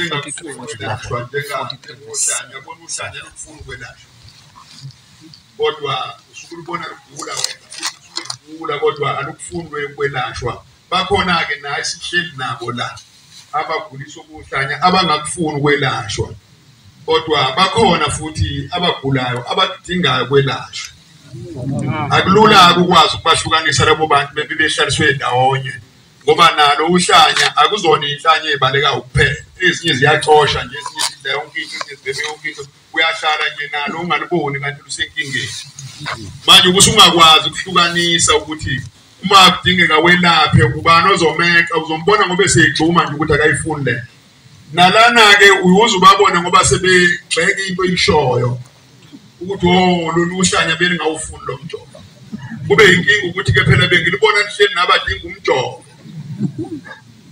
bengakufuni 43 ukwelashwa 43 verse njengohlanya, yabona uhlanya 7. alufuni ukwelashwa, kodwa usuke ulubona lugula wena futhi usuke lugula kodwa alukufuni ukwelashwa. Bakhona-ke naye sihleli nabo la abaguliswa ukuhlanya abangakufuni ukwelashwa, kodwa bakhona futhi abagulayo abadingayo ukwelashwa. Akulula-ke ukwazi ukubahlukanisa labo bantu bebe behlaliswe ndawonye, ngoba nalo uhlanya akuzona iy'nhlanya ey'balekayo kuphela, ezinye ziyacosha nje, ezinye zidla yonke into, ezinye zibheme yonke into, uyahlala nje nalo ungaliboni kanti lusenkingeni. Manje ubusungakwazi ukuhlukanisa ukuthi uma kudingeka welaphe ubani ozomeka, uzombona ngoba eseyigxuma nje ukuthi akayifuni le. Nalana-ke uyuze ubabone ngoba sebegxeka into oyishoyo ukuthi oh lolu uhlanya belingawufuni lo mjovo. Kube yinkinga ukuthi-ke phela bengilibona lihleli nabadinga umjovo.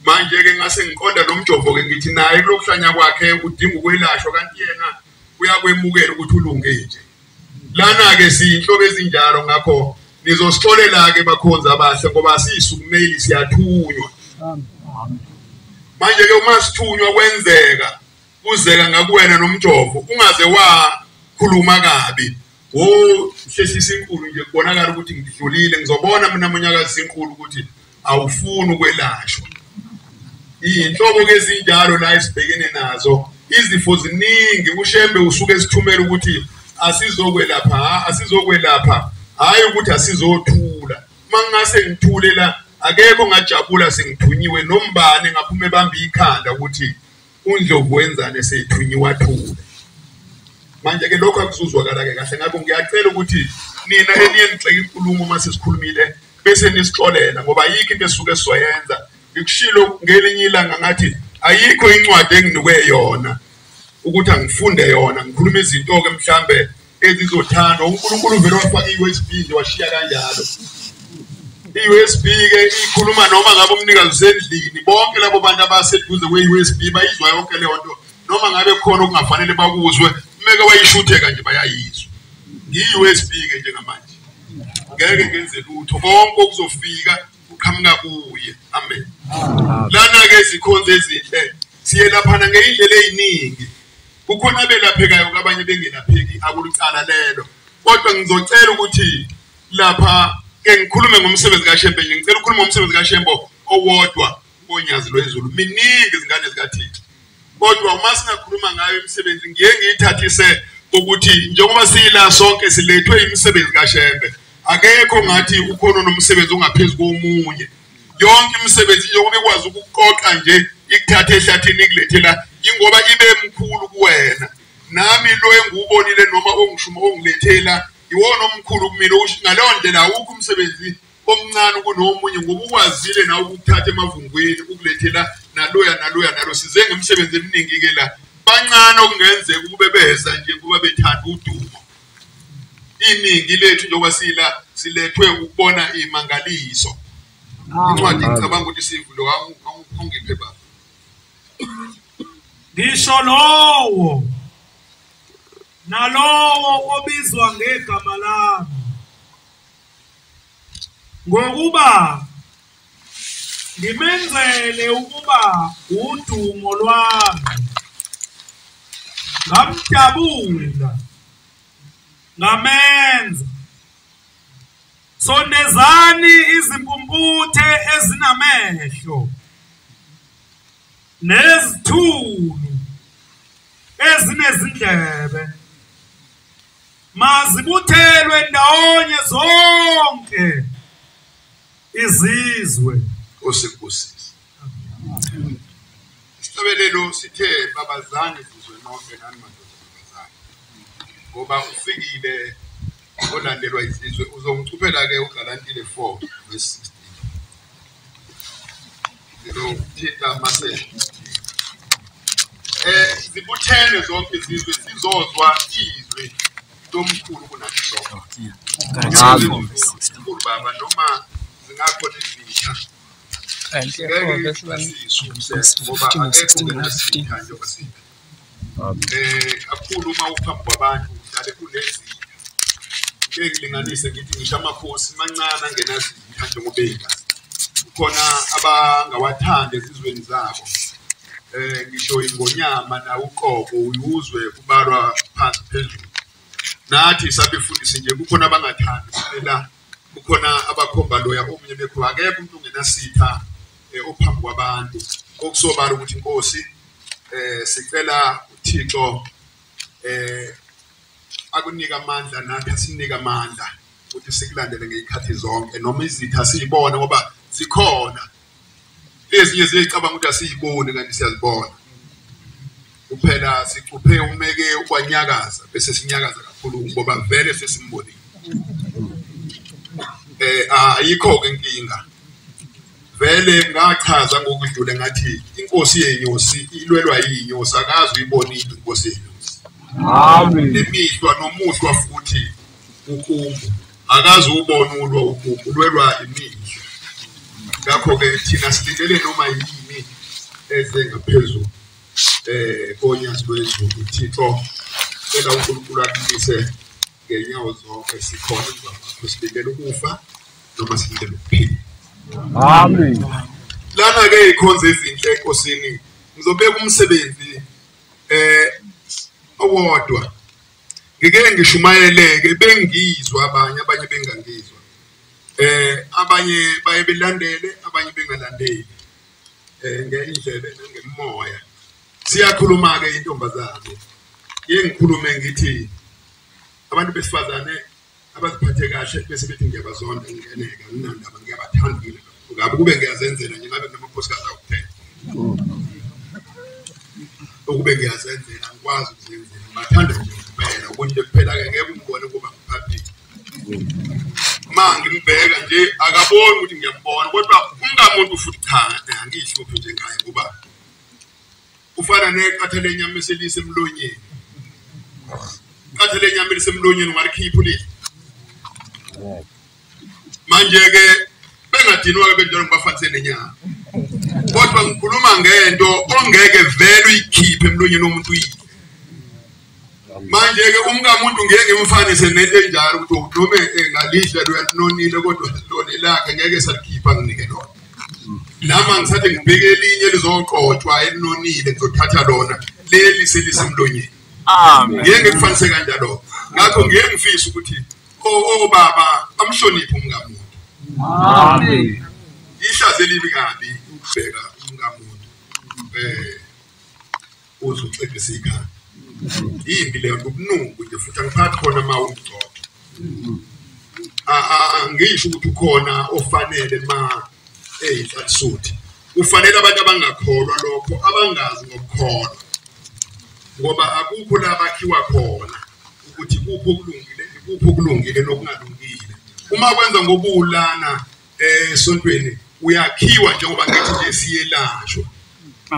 Manje-ke ngase ngiqonda lo mjovo-ke ngithi naye kulokuhlanya kwakhe udinga ukwelashwa, kanti yena uyakwemukela ukuthi ulunge nje. Lana-ke siyinhlobo ezinjalo, ngakho nizosixolela-ke bakhonzi abahle ngoba asiyisukumeli, siyathunywa. Manje-ke uma sithunywa kwenzeka kuzeka ngakuwena nomjovo, ungaze wakhuluma kabi, wo hlehlisa inkulu nje kubonakala ukuthi ngidlulile, ngizobona mina monyakazi inkulu ukuthi awufuni ukwelashwa. Iy'nhlobo-ke ezinjalo la esibhekene nazo, izifo ziningi. UShembe usuke esithumela ukuthi asizokwelapha, asizokwelapha, hhayi ukuthi asizothula. Uma ngingase ngithule la akekho ngajabula sengithunyiwe, nombane ngaphuma ebamba ikhanda ukuthi uNdlovu wenzani esethunyiwe athule. Manje-ke lokho akuzuzwakala-ke kahle, ngakho ngiyacela ukuthi nina eniye nigxeke inkulumo uma sesikhulumile bese nisixolela, ngoba ayikho into esisuke sizoyenza. Ngikushilo ngelinye ilanga ngathi ayikho incwadi enginikwe yona ukuthi angifunde yona, ngikhuluma izinto-ke mhlambe ezizothandwa. uNkulunkulu uvele wafaka i-USB nje washiya kanjalo. I-USB-ke ikhuluma noma ngabe umnikazi usendlini, bonke labo bantu abaseduze kwe-USB bayizwa yonke leyo nto, noma ngabe kukhona okungafanele bakuzwe, meke wayishutheka nje bayayizwa. Ngiyi-USB-ke njengamanje, ngeke ngenze lutho, konke okuzofika kuqhamuka kuye. Amen. Lana-ke izikhonzi ezinhle siyelaphana ngey'ndlela ey'ningi. Kukhona abelaphekayo abanye bengelapheki, akulicala lelo. Kodwa ngizocela ukuthi lapha ke ngikhulume ngomsebenzi kaShembe nje, ngicela ukukhuluma ngomsebenzi kaShembe owodwa oNyazi lwezulu. Miningi izingane zikaThixo, kodwa uma singakhuluma ngayo imisebenzi ngiye ngiyithathise ukuthi njengoba siyila sonke silethwe imisebenzi kaShembe, akekho ngathi ukhona nomsebenzi ongaphezu komunye. Yonke imisebenzi njengoba ikwazi ukuqoqa nje ikuthathe ehlathini ikulethela, ingoba ibe mkhulu kuwena. Nami lo engiwubonile noma ongishuma ongilethela iwona omkhulu kumina. Ngaleyo ndlela awukho umsebenzi omncane kunomunye, ngoba ukwazile nawe ukukuthatha emavungwini ukulethela naloya naloya nalo. Size ngemisebenzi eminingi-ke la, bancane okungenzeka ukube beza nje kuba bethanda udumo. Iningi lethu njengoba sila silethwe ukubona imangaliso. Incwadi ngicabanga ukuthi sivule, awungiphe baba. Ngisho lowo nalowo obizwa ngegama lami, ngokuba ngimenzele ukuba udumo lwami, ngamdabula ngamenza. Sondezani izimpumputhe ezinamehlo nezithulu ezinezindlebe, mazibuthelwe ndawonye zonke izizwe. Nkosi kubusise. Isihlabelelo sithe babazani zizwe nonke nani madoda babazani, ngoba ufikile olandelwa izizwe. Uzongicuphela-ke uGalantile 4 verse 16, ngizokuthinta mase zibuthene zonke izizwe zizozwa izwi lomkhulu kunathi sonke. Galatians 4 verse 16. Mkhulu baba, noma zingakhona izitha Galatians 4 verse 1, sisuse ngoba 15 or akekho 16 or 15. ongenasitha njengoba sitha. Kakhulu uma uphambi kwabantu uhlale kunezitha. Ngeke ngilinganise ngithi ngisho amakhosi mancane angenazitha njengoba ey'ngazi. Kukhona abangawathandi ezizweni zabo. Ngisho ingonyama na uqobo uyuzwe kubalwa phansi phezulu. Nathi sabefundisi nje kukhona abangathandi phela, kukhona abakhomba loya omunye bekho, akekho umuntu ongenasitha ophambi kwabantu. Okusobala ukuthi inkosi sicela uThixo akunika amandla nathi asinike amandla ukuthi sikulandele ngezikhathi zonke, noma izitha siyibone ngoba zikhona. Ezinye ziyicabanga ukuthi asiyiboni kanti siyazibona. Kuphela sicuphe umeke ukwanyakaza bese sinyakaza kakhulu ngoba vele sesimbonile. Ayikho ke inkinga. Vele ngachaza ngokudlule ngathi inkosi yenyosi ilwelwa yinyosi, akazi uyibonile inkosi yenyosi. Amen. Nemihlwa nomuhlwa futhi ukumbu akazi ubona ulwa ukumbu ulwelwa imihlwa. Ngakho ke thina silindele noma yini eze ngaphezulu konyazi lwezulu. Thixo cela uNkulunkulu akumise ngenyawo zonke, sikhona emva kwakho, silindele ukufa noma silindele ukuphila. Amen. Lana ke ikhonzo ezinhle enkosini, ngizobeka umsebenzi owodwa. Ngike ngishumayeleke bengizwa abanye bengangizwa. Abanye baye belandele, abanye bengalandeli. Ngendlebe nangemoya. Siyakhuluma ke intombazane. Ye ngikhulume ngithi abantu besifazane abaziphathe kahle bese bethi ngiyabazonda, ngingeneka nginandaba, ngiyabathanda mina. Ngabe kube ngiyazenzela nje ngabe kunamakhosikazi akuphela. Ukube ngiyazenzela ngikwazi ukuzenzela, ngibathanda nje kuphela, ubonile kuphela ke ngeke umbone kuba ngiphathile. Ma ngimbheka nje akaboni ukuthi ngiyambona, kodwa umngamuntu futhi cha angihluphi nje ngaye ngoba ufana neqatha lenyama eselise emlonyeni. Qatha lenyama elisemlonyeni ungalikhipha ulidle. Manje ke bengadinwa ke benjalo ngibafanise nenyama. Kodwa ngikhuluma ngento ongeke vele uyikhiphe emlonyeni womuntu uyidle. Manje ke umngamuntu ngeke ngimfanise nento enjalo ukuthi noma engalidla loyanonile kodwa lona lakhe ngeke salikhipha nginike lona. Nami ngisathi ngibheke elinye lizoqotshwa elinonile ngizothatha lona leli selisemlonyeni. Amen. Ngeke ngikufanise kanjalo. Ngakho ngeke ngifise ukuthi obaba amhloniphe umngamuntu. Amen. Ihlazo elibi kabi ukubheka umngamuntu uzoxegisa ikhanda. Yimbi leyo ngobunuku nje futhi angiphathi khona ma ungcobo. Angisho ukuthi ukhona ofanele ma eyinhlansuthi. Kufanele abantu abangakholwa lokho, abangazi ngokukholwa. Ngoba akukho la bakhiwa khona ukuthi kuphi okulungile, kuphi okulungile nokungalungile. Uma kwenza ngobulana esontweni uyakhiwa njengoba ngithi nje siyelashwa.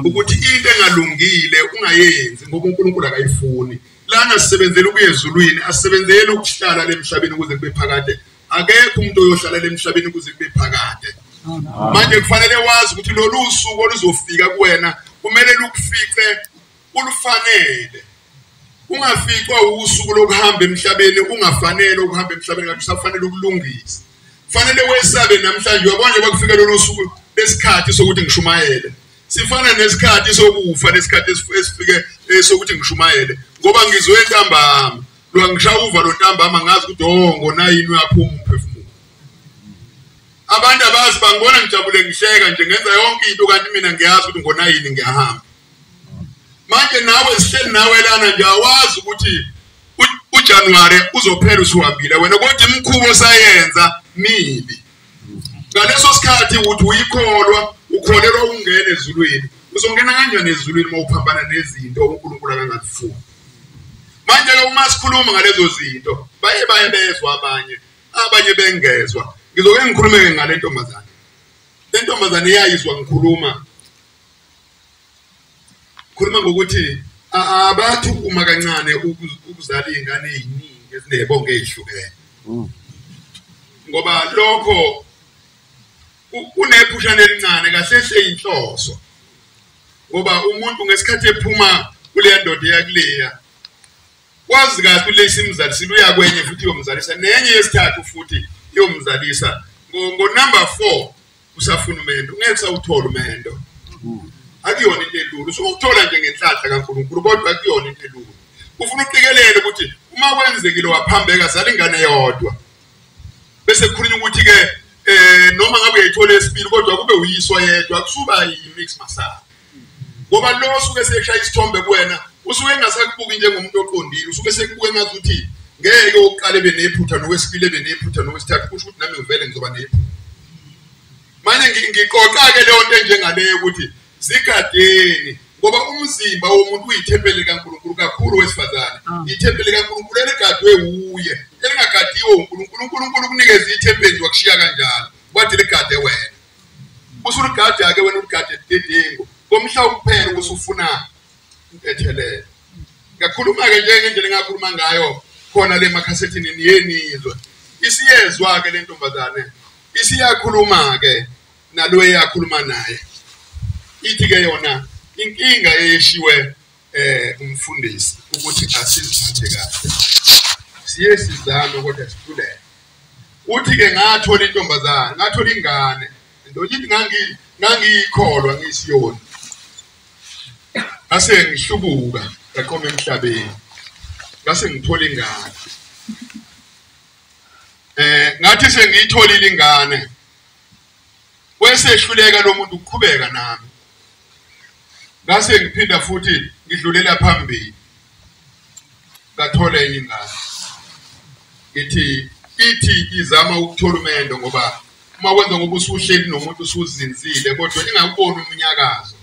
Ukuthi into engalungile ungayenzi ngoba uNkulunkulu akayifuni. Lana sisebenzele ukuya ezulwini, asisebenzele ukuhlala lemhlabeni ukuze kube phakade. Akekho umuntu oyohlala lemhlabeni ukuze kube phakade. Manje kufanele wazi ukuthi lolu suku oluzofika kuwena kumele lukufice ulufanele. Ungaficwa usuku lokuhamba emhlabeni ungafanele ukuhamba emhlabeni kanti usafanele ukulungisa. Kufanele wesabe namhlanje. Uyabona nje bakufika lolu suku lesikhathi sokuthi ngishumayele. Sifana nesikhathi sokufa nesikhathi esifike sokuthi ngishumayele ngoba ngizwe entambama. Lwangishaya uvalo ntambama ngazi ukuthi oh ngonayini uyaphuma umphefumulo. Abantu abazi bangibona ngijabule ngihleka nje ngenza yonke into kanti mina ngiyazi ukuthi ngonayini ngiyahamba. Manje nawe sihleli nawe lana nje awazi ukuthi uJanuary uzophela usuhambile wena, kodwa imikhubo osayenza mibi. Ngaleso sikhathi uthi uyikholwa, ukholelwa ungena ezulwini. Uzongena kanjani ezulwini uma uphambana nezinto uNkulunkulu akangazifuni? Manje ke uma sikhuluma ngalezo zinto baye bezwa abanye, abanye bengezwa. Ngizoke ngikhulume ngale ntombazane. Le ntombazane iyayizwa ngikhuluma. Khuluma ngokuthi abathi uma kancane ukuzala izingane eziningi ezinebonke ezihlukene. Ngoba lokho kunephushana elincane kahle hle inhloso. Ngoba umuntu ngesikhathi ephuma kuleya ndoda eyakuleya wazi kahle ukuthi lesimzalisile uyakwenye futhi uyomzalisa nenye yesithathu futhi iyomzalisa. Ngo number 4 usafuna umendo, ungeke usawuthola umendo. Akuyona into elula. Usukuthola nje ngenhlanhla kaNkulunkulu, kodwa akuyona into elula. Ufuna uqikelele ukuthi uma kwenzekile waphambeka zala ingane yodwa, bese kukhulunywa ukuthi ke noma ngabe uyayithola esibili kodwa kube uyiswa yedwa, akusuba yi-mix masala. Ngoba lo osuke seshaya isithombe kuwena usuke engasakubuki njengomuntu oqondile, usuke sekubuke ngathi ukuthi ngeke uqale benephutha nowesibili benephutha nowesithathu, kusho ukuthi nami ngivele ngizoba nephutha. Manje ngiqoqa-ke leyo nto enjengaleyo ukuthi zigadeni, ngoba umzimba womuntu uyithempeli likaNkulunkulu kakhulu wesifazane. Ithempeli likaNkulunkulu eligadwe wuye, elingagadiwe uNkulunkulu. uNkulunkulu ukunikeza ithempeli wakushiya kanjalo, wathi ligade wena. Usuligada-ke wena, uligade budedengu komhla kuphela usufuna intethelelo. Ngakhuluma-ke njengendlela engakhuluma ngayo khona le makhasethini niyenizwe. Isiyezwa-ke le ntombazane, isiyakhuluma-ke nalo eyakhuluma naye. Ithi-ke yona inkinga eyeshiwe umfundisi ukuthi asiziphathe kahle, siye sizame kodwa sihluleke. Uthi-ke ngathola intombazane, ngathola ingane, ndokuthi ngangiyikholwa ngisiyoni, ngase ngihlubuka ngaqoma emhlabeni, ngase ngithola ingane. Ngathi sengiyitholile ingane, wesehluleka lo muntu ukuqhubeka nami, ngase ngiphinda futhi ngidlulela phambili ngathola enye ingane. Ngithi ithi izama ukuthola umendo, ngoba uma kwenza ngoba usuhleli nomuntu usuzinzile kodwa ingakuboni umnyakazo,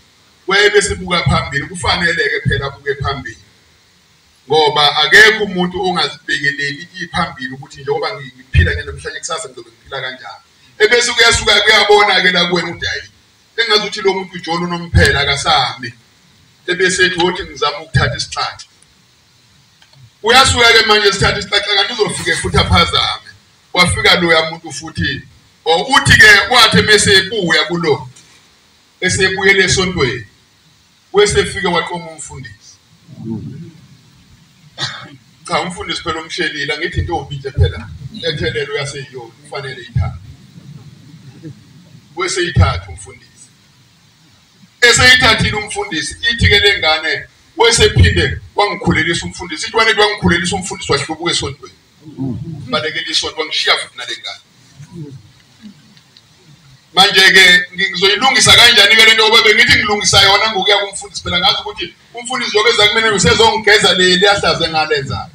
wayebese buka phambili. Kufanele-ke phela abuke phambili, ngoba akekho umuntu ongazibhekeleli iphambili ukuthi njengoba ngiphila nje namhlanje, kusasa ngizobe ngiphila kanjani. Ebese kuyasuka kuyabona-ke la kuwena ukuthi hayi, engazuthi lo muntu ujola unomphela akasami, ebese ethi wothi ngizama ukuthatha isixaxa. Uyasuka-ke manje sithatha isixaxa, kanti uzofike futhi aphazame. Wafika loya muntu futhi, uthi-ke wathi mese ebuya kulo, esebuyele esontweni, wesefike waqoma umfundisi. Cha, umfundisi phela umshelile, angithi intombi nje phela ethelelo yaseyiyona kufanele ithathe. Weseyithatha umfundisi, eseyithathile umfundisi, ithi-ke le ngane wesephinde wangikhulelisa umfundisi. Ithi wanethi wangikhulelisa umfundisi, wahlubuka esontweni, balekela isonto, wangishiya futhi nale ngane. Manje-ke ngizoyilungisa kanjani-ke le nto, ngoba bengithi ngilungisa yona ngokuya kumfundisi, phela ngazi ukuthi umfundisi njengoba eza kumina usezongigeza leli ahlaze ngalenzayo.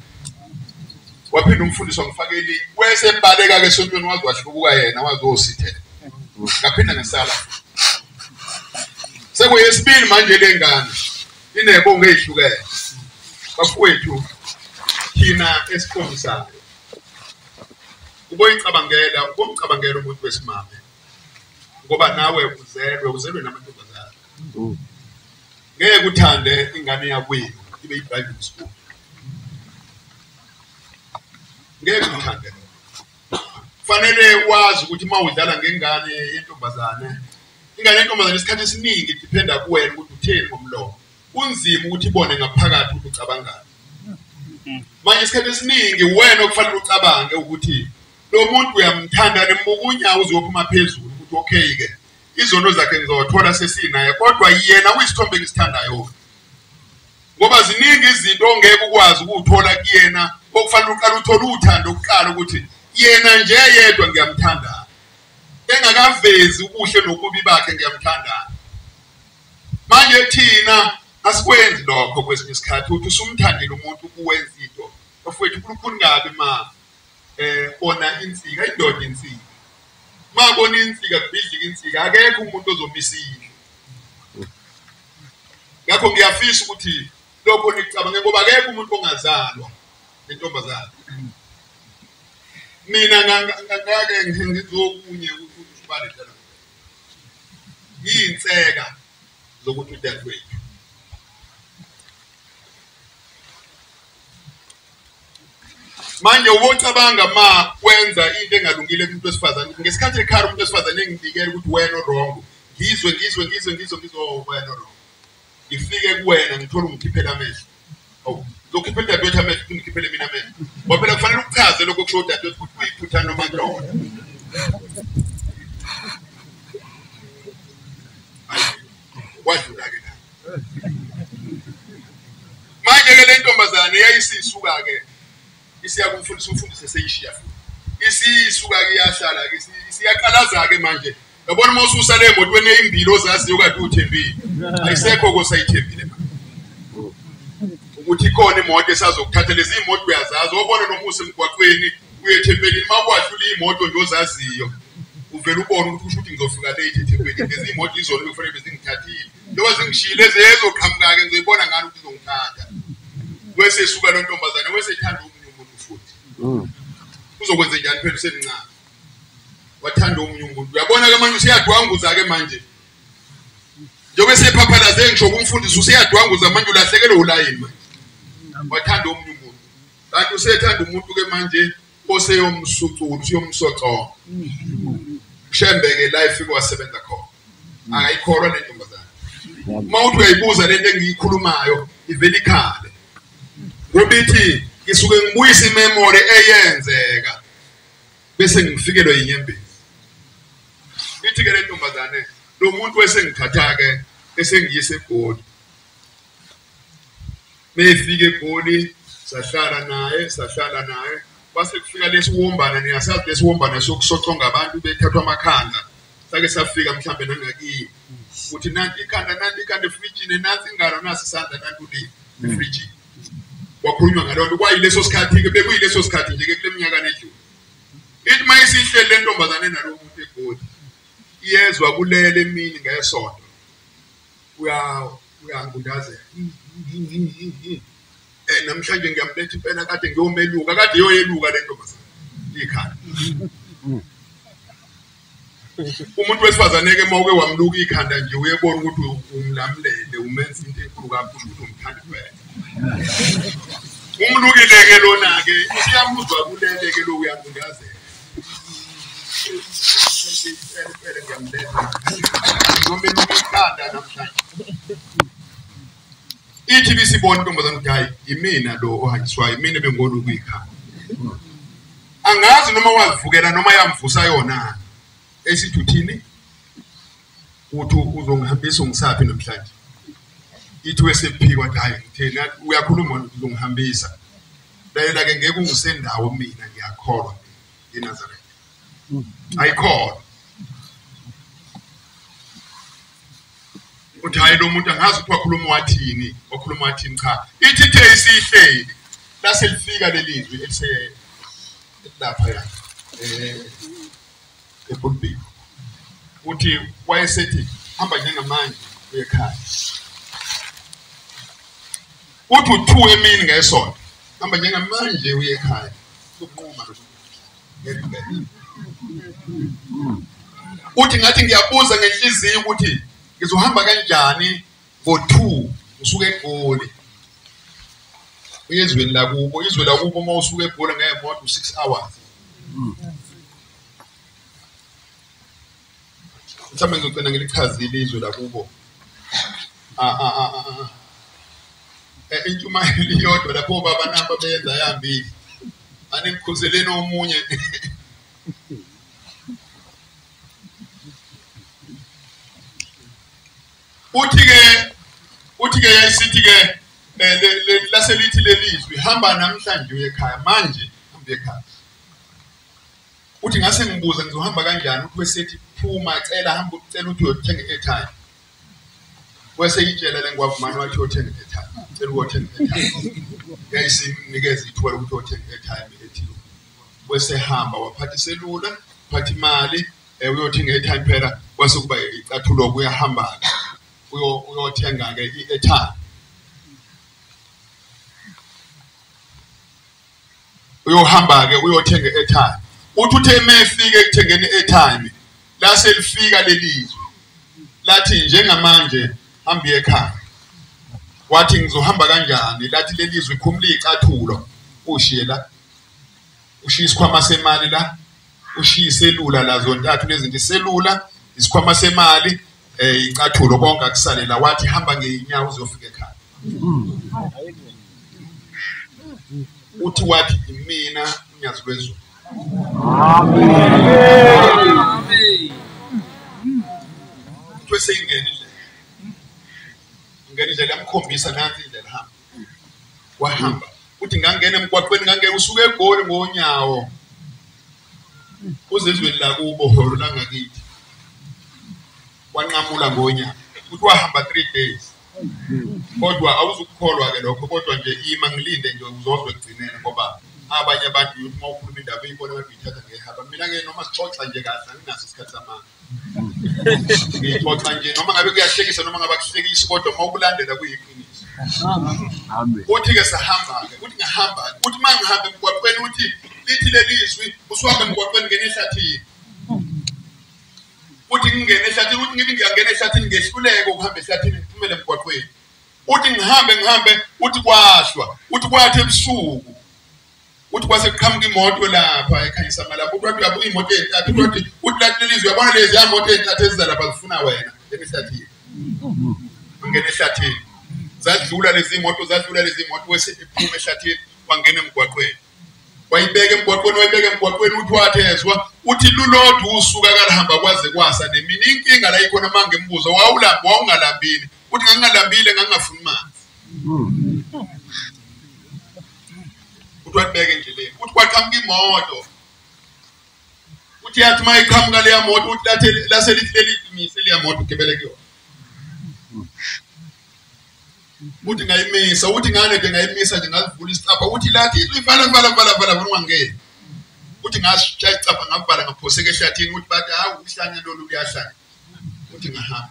Waphinda umfundisi wangifaka elinye, wesebaleka-ke esontweni, waze wahlubuka yena, wazosithela. Ngaphinda ngasala. Sekuyesibili manje le ngane inebongo ezihlukene. Bafowethu, thina esiqondisayo uboyicabangela, ubomcabangela umuntu wesimame, ngoba nawe uzelwe namantombazane. Ngeke uthande ingane yakwenu ibe i-driving school, ngeke uthande. Kufanele wazi ukuthi uma udlala ngengane yentombazane, ingane yentombazane isikhathi esiningi idiphenda kuwena ukuthi utheni ngomlomo. Kunzima ukuthi ibone ngaphakathi ukuthi ucabangani. Manje isikhathi esiningi wena okufanele ucabange ukuthi lo muntu uyamthanda, nembuka unyawo uzophuma phezulu ukuthi okay-ke izono zakhe ngizowathola sesinaye, kodwa yena uyisithombe engisithandayo. Ngoba ziningi izinto ongeke ukwazi ukuthola kuyena, okufanele uqale uthole uthando kuqala ukuthi yena nje yedwa ngiyamthanda, engakavezi ubuhle nobubi bakhe ngiyamthanda. Manje thina asikwenzi lokho kwesinye isikhathi, uthi usumthandile umuntu uwenza into. Bafowethu, kulukhuni kabi ma bona insika, indoda insika. Ma bona insika kubhidlika insika, akekho umuntu ozomisa indlu. Ngakho ngiyafisa ukuthi lokho nikucabange, ngoba akekho umuntu ongazalwa nentombazane. Mina ngake ngizokunye ukuthi ubale dlala. Yinseka zokuthi udadewethu. Manje ubocabanga ma wenza into engalungile kumuntu wesifazane, ngesikhathi ekhaya umuntu wesifazane engibikela ukuthi wena wrong, ngizwe ngizwe ngizwe ngizwe ngizwe wena wrong, ngifike kuwena ngithola ungikhiphela amehlo. Awu, ngizokhiphela udadewethu amehlo, ungikhiphele mina amehlo. Ngoba phela kufanele ukuchaze lokho kusho udadewethu ukuthi uyiphutha noma kulona. Wadlula-ke. Yayisisuka-ke isiya kumfundisi, umfundisi eseyishiya futhi. Isisuka-ke iyahlala-ke, isiyaqalaza-ke manje. Yabona uma ususale emotweni eyimbili ozaziyo kade uthembile, ayisekho kosayithembile manje. Ukuthi ikhona imoto esazokuthatha, lezi imoto uyazazi, obona noma usemgwaqweni uye ethempelini, uma kwadlula imoto nje ozaziyo uvele ubone ukuthi kusho ukuthi ngizofika late ethempelini. Lezi imoto izona bekufanele bezingithathile, njengoba zingishiyile zezoqhamuka-ke ngizoyibona ngani ukuthi izongithatha. Wese esuka lo ntombazane, wese ethanda omunye umuntu futhi. Uzokwenze njani phela usemncane? Wathanda omunye umuntu. Uyabona-ke manje useyadwanguza-ke manje. Njengoba esephaphalaze ngisho kumfundisi useyadwanguza manje, ulahlekelwe ulayini manje. Wathanda omunye umuntu. Kanti usethanda umuntu-ke manje oseyomsucula, useyomsoconga. Shembe-ke la efike wasebenza khona. Akayikholwa le ntombazane. Uma uthi uyayibuza lento engiyikhulumayo, ivele ikhale. Ngoba ithi ngisuke ngibuyisa imemory eyenzeka bese ngifikelwe yinyembezi. Ithi ke le ntombazane, lo muntu esengithatha-ke esengiyise eGoli. Meyifika eGoli sahlala naye, sahlala naye. Kwase kufika lesiwombana, niyasazi lesiwombana sokusoconga abantu bethathwa amakhanda. Sake safika mhlambe nangakini. Uthi nanti ikhanda, nanti ikhanda efrijini, nansi ingalo, nasi isandla, nanti ulimi efrijini. Kwakhulunywa ngaloo nto, kwayileso sikhathi-ke, bekuyileso sikhathi nje-ke kule minyaka nedlule. Ithi uma isihleli le ntombazane nalo muntu eGoli, iyezwa kulele emini ngesonto. Uyangundazela. Namhlanje ngiyamletha impela kade ngiyomeluka, kade iyoyeluka le ntombazane ikhanda. Umuntu wesifazane-ke uma uke wamluka ikhanda nje uyebona ukuthi umlamlele, umenza into enkulu kakhulu, kusho ukuthi umthanda impela. Umlukile-ke lona-ke, usiyamuzwa kulele-ke lo uyangundazela. Impela ngiyamletha, ngiyomeluka ikhanda namhlanje. Ithi bisibona intombazane ukuthi hayi imina lo ohanjiswayo, imina ebengoluka ikhanda. Angazi noma wazivukela noma yamvusa yona. Esithi uthini? Uthi uzongihambisa ungisaphi namhlanje? Ithi wesephikwa athi hayi ngitheni, uyakhuluma uzongihambisa. Lalela-ke ngeke ungisendawo mina, ngiyakholwa eNazaretha. Ayikholwa. Uthi hayi lo muntu angazi ukuthi wakhuluma wathini, wakhuluma wathini, cha. Ithi ithe isihleli lase lifika lelizwi elise lapha ya epulpit. Uthi wayesethi hamba njengamanje uye ekhaya. Uthi u2 emini ngesonto, hamba njengamanje uye ekhaya. Ukunquma lokho. Uthi ngathi ngiyabuza ngenhliziyo ukuthi ngizohamba kanjani ngo2 ngisuke eGoli uye ezweni lakubo. Izwe lakubo uma usuke eGoli ngemoto u6 hours. Mhlawumbe ngizogcina ngilichazile izwe lakubo. Intshumayelo iyodwa lapho baba namba beyenza yambili. Aningikhuzeleni omunye. Uthi-ke yayisithi-ke laselithi lelizwi hamba namhlanje uye ekhaya, manje hamba ekhaya. Uthi ngase ngibuza ngizohamba kanjani, uthi wesethi phuma cela hamba ucela ukuthi uyothenga i-airtime. Weseyitshela le ngwavumane wathi uyothenga i-airtime, cela uyothenga i-airtime. Yayisimnikeza ithuba lokuthi uyothenga i-airtime ethile. Wesehamba waphatha iselula, waphatha imali, uyothenga i-airtime phela, kwase kuba icathulo kuyahamba-ke. Uyothenga-ke i-airtime. Uyohamba-ke uyothenga i-airtime. Uthi uthe mefika ekuthengeni i-airtime, lase lifika lelizwi lathi njengamanje hamba ekhaya. Wathi ngizohamba kanjani? Lathi lelizwi khumula icathulo ushiye la, ushiye isikhwama semali la, ushiye iselula la, zontathu lezi zinto, iselula, isikhwama semali, icathulo, konke akusale la. Wathi hamba ngeenyawo uzofika ekhaya. Uthi wathi imina unyazi lwezulu. Amen. Uthi weseyingena indlela, ingena indlela, yamkhombisa nansi indlela, hamba. Wahamba. Uthi ngangena emgwaqweni, ngangena usuke eGoli ngonyawo uzezweni lakubo holo langakithi, wanqamula ngonyawo. Uthi wahamba 3 days. Kodwa awuzukukholwa ke lokho, kodwa nje ima ngilinde nje uzozwe ekugcineni, ngoba abanye abantu uthi uma ukhuluma indaba uyibona abantu uyithatha ngehaba. Mina ke noma sixoxa nje kahle anginaso isikhathi samanga, ngixoxa nje noma ngabe kuyahlekisa noma ngabe akuhlekisi, kodwa uma ukulandela kuyiqiniso. Uthi-ke sahamba-ke, uthi ngahamba-ke, uthi uma ngihamba emgwaqweni, uthi lithi leli zwi usuhamba emgwaqweni ngena ehlathini. Uthi ngingene ehlathini, uthi ngithi ngiyangena ehlathini ngehluleke ukuhamba ehlathini ngiphumele emgwaqweni. Uthi ngihambe ngihambe, uthi kwahlwa, uthi kwathi ebusuku, uthi kwase kuqhamuka imoto lapha ekhanyisa amalapha. Uthi wathi uyabuka imoto ey'ntathu, uthi uthi lathi lelizwe uyabona lezi yamoto ey'ntathu eziza lapha zifuna wena ehlathini. Ungena ehlathini, zadlula lezi moto, zadlula lezi moto, wese ephuma ehlathini wangena emgwaqweni, wayibeka emgwaqweni, wayibeka emgwaqweni. Uthi wathezwa, uthi lulodwa usuka kalihamba kwaze kwasa nemini. Inkinga la ikhona uma ngimbuza, wawulamba wawungalambile? Uthi ngangingalambile, ngangingafuni manzi. Uthi walibeka endleleni, uthi kwaqhamuka imoto. Uthi yathi uma iqhamuka leya moto, uthi lase lithi leli imise leya moto ugibele kuyona. Uthi ngayimisa, uthi ngane nje ngayimisa nje ngalivula isicabha. Uthi lathi ivala vala vala vala ungangeni. Uthi ngasishaya isicabha ngavala ngaphoseka ehlathini. Uthi bathi hawu uhlanya lolu luyahlanya. Uthi ngahamba,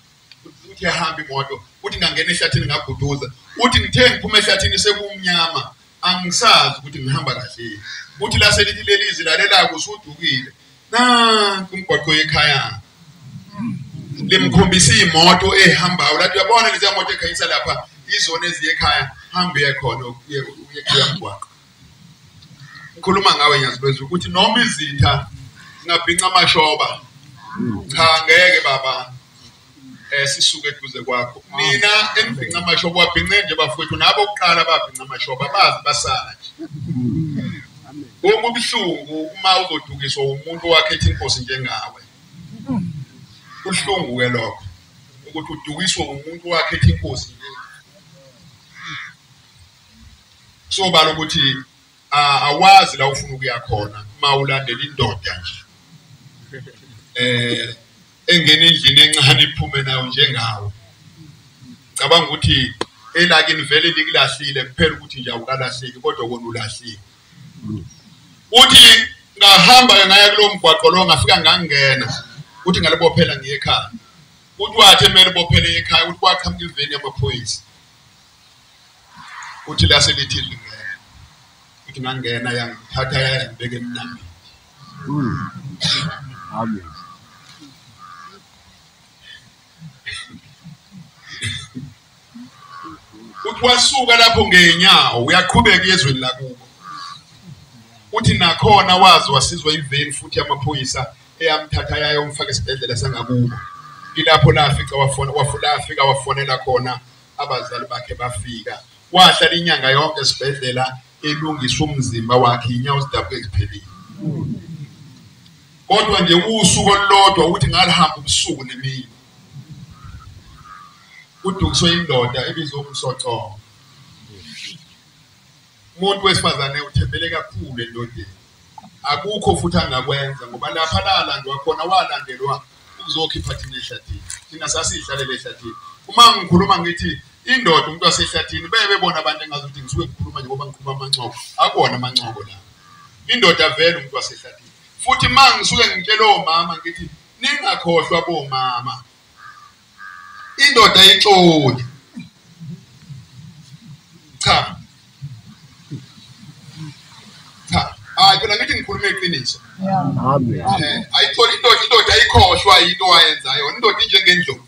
uthi yahamba imoto. Uthi ngangena ehlathini ngaguduza. Uthi ngithe ngiphuma ehlathini sekumnyama, angisazi ukuthi ngihamba kahle. Uthi lase lithi leli zwi lalela usudukile, nanku umgwaqo ekhaya. Limkhombisa imoto ehambayo, lathi uyabona lezi moto ekhanyisa lapha izona eziye ekhaya, hamba uye khona uye kuya mgwaqo. Ngikhuluma ngawe Nyazilwezulu ukuthi noma izitha zingabhinca amashoba, cha ngeke baba sisuke eduze kwakho. Mina engibhinca amashoba wabhince nje bafowethu, nabo kuqala babhinca amashoba bazi basala nje. Kubuhlungu uma uzodukiswa umuntu owakhetha inkosi njengawe. Kubuhlungu ke lokho ukuthi udukiswe umuntu owakhetha inkosi njengawe. Sobala ukuthi awazi la ufuna ukuya khona uma ulandela indoda nje engena endlini encane iphume nayo njengawe. Cabanga ukuthi elakini vele likulahlile kuphela ukuthi nje awukalahleki, kodwa kona ulahlile. Uthi ngahamba ngaya kulowo mgwaqo lo, ngafika ngangena, uthi ngalibophela ngiye ekhaya. Uthi wathi emele bophele ekhaya, uthi kwaqhamuka iveni yamaphoyisa. Uthi lase lithi lingena, uthi ngangena yangithatha yangibeka emnambini. Amen. Uthi wasuka lapho ngenyawo uyaqhubeka ezweni lakubo. Uthi nakhona wazi wasizwa iveni futhi yamaphoyisa eyamthatha yayomfaka esibhedlela sangakubo. Ilapho lafika wafika wafonela khona abazali bakhe bafika. Wahlala inyanga yonke esibhedlela elungisa umzimba wakhe, inyawo zidabuke ziphelile. Kodwa nje usuku olulodwa uthi ngalihamba ubusuku nemini. Udukiswe indoda ebizwa uMsocongo. Umuntu wesifazane uthembele kakhulu endodeni, akukho futhi angakwenza ngoba lapha lalandwa khona walandelwa ukuzokhipha thina ehlathini. Thina sasiyihlalele ehlathini. Uma ngikhuluma ngithi indoda umuntu wasehlathini, bebe bebona abantu engazuthi ngisuke ngikhuluma nje ngoba ngikhuluma amancoko, akuwona amancoko la. Indoda vele umuntu wasehlathini. Futhi uma ngisuke ngitshela omama ngithi ningakhohlwa bomama, indoda ayixoli. Cha cha, hayi phela ngithi ngikhuluma iqiniso. Amen. Ayixoli indoda, indoda ayikhohlwa into ayenzayo. Indoda injengendlovu,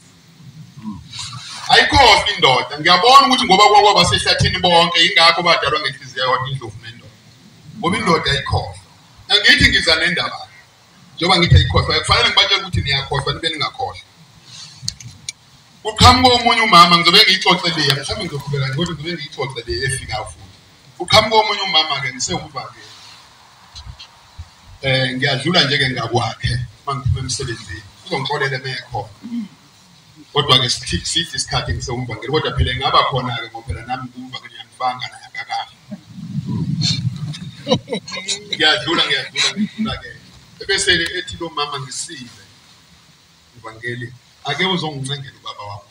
ayikhohlwa indoda. Ngiyabona ukuthi ngoba kwaba sehlathini bonke, ingakho badalwa ngenhliziyo yodwa indlovu nendoda, ngoba indoda ayikhohlwa. Angithi ngiza nendaba njengoba ngithi ayikhohlwa, kufanele ngibatshele ukuthi niyakhohlwa nibe ningakhohlwa. Uqhamuka omunye umama, ngizobe ngiyixoxele, mhlawumbe ngizoqhubeka nje kodwa ngizobe ngiyixoxele efikayo futhi. Uqhamuka omunye umama-ke ngisewumvangeli, ngiyadlula nje-ke ngakwakhe uma ngiphuma emsebenzini, uzongixolela uma ekhona. Kodwa-ke sithi isikhathi ngisewumvangeli, kodwa phela ngingaba khona-ke ngoba phela nami ngumvangeli, ngiyangifanga naye akakafi. Ngiyadlula ngidlula ke. Ebese ethi lo mama, ngisize mvangeli, ake uzongincengela ubaba wami.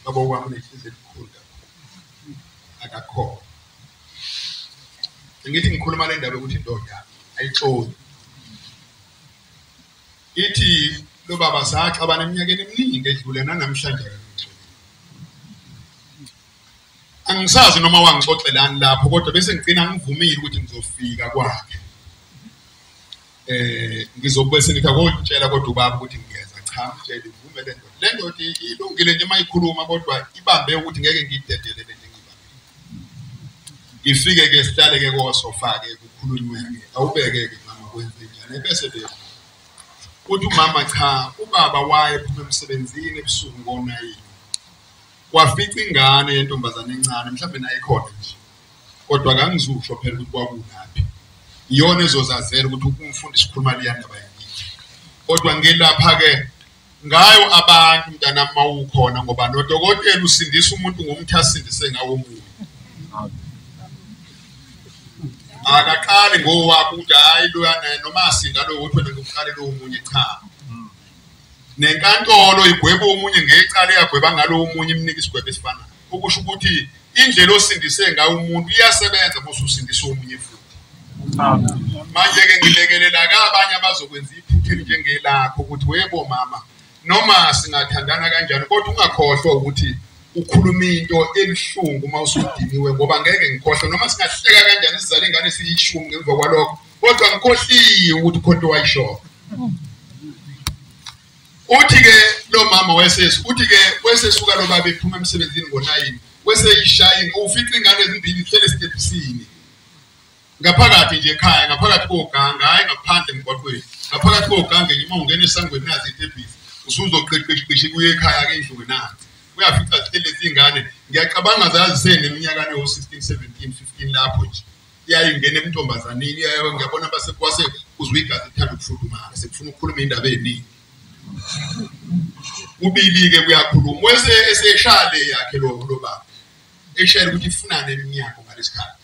Baba wami unenhliziyo elikhulu kakhulu, akakhona. Ngithi ngikhuluma le ndaba yokuthi indoda ayixoli. Ithi lo baba saxabana eminyakeni eminingi edlule, nanamhlanje akangixoleli. Angisazi noma wangixoxelani lapho, kodwa bese ngigcina ngivumile ukuthi ngizofika kwakhe. Ngizobe sengithi akotshela kodwa ubaba ukuthi ngiyeza. Cha, mtshele ivume le ndoda. Le ndoda ilungile nje mayikhuluma, kodwa ibambe ukuthi ngeke ngiyidedele le nto engiyibambile. Ngifike-ke sihlale-ke kosofa-ke, kukhulunywe-ke, awubeke-ke mama, kwenze njani? Bese be uthi umama, cha, ubaba wayephuma emsebenzini ebusuku ngo-9, wafica ingane yentombazane encane, mhlawumbe naye ikhona nje, kodwa akangizusho phela ukuthi kwakunaphi, iyona ezozazela ukuthi umfundisi ukhuluma leya ndaba yakithi. Kodwa ngilapha-ke ngayo abantu, mntanami, mawukhona, ngoba nodokotela usindisa umuntu ngomthi asindise ngawo omunye. Akaqali ngowakho ukuthi hhayi loyana noma asinda lowo, ukuthi wena ngikuqale lowo munye. Cha, nenkantolo igweba omunye ngecala eyagweba ngalowo omunye, imnika isigwebo esifanayo, okusho ukuthi indlela osindise ngayo umuntu iyasebenza uma ususindisa omunye futhi. Manje-ke ngilekelela-ke abanye abazokwenza iphutha elinjengelakho ukuthi webo mama, noma singathandana kanjani, kodwa ungakhohlwa ukuthi ukhuluma into ebuhlungu uma usudiniwe, ngoba ngeke ngikhohlwe noma singahleka kanjani, sizale ingane siyishumi ngemva kwalokho, kodwa ngikhohliwe ukuthi khona into wayishoyo. Uthi-ke lo mama wesesi, uthi-ke wesesuka lo baba ephuma emsebenzini ngo-9, weseyishaya, ufica ingane ezimbili zihlele esitebhisini ngaphakathi nje ekhaya, ngaphakathi koganga, hhayi ngaphandle emgwaqweni, ngaphakathi koganga nje. Uma ungena esangweni nazi itebhisi, usuzoqiqiqishi kuye ekhaya-ke endlini, nansi uyafica zihleli lezi ngane. Ngiyacabanga zaziseneminyakane yo-16, 17, 15 lapho nje, iyayingena emntombazaneni. Ngiyabona base kwase uzwa igazi lithanda ukufudumala, sekufuna ukukhuluma indaba eningi. Kubili-ke kuyakhuluma, wese eseshaya le yakhe lo baba, eshayela ukuthi ifunane eminyango ngalesikhathi.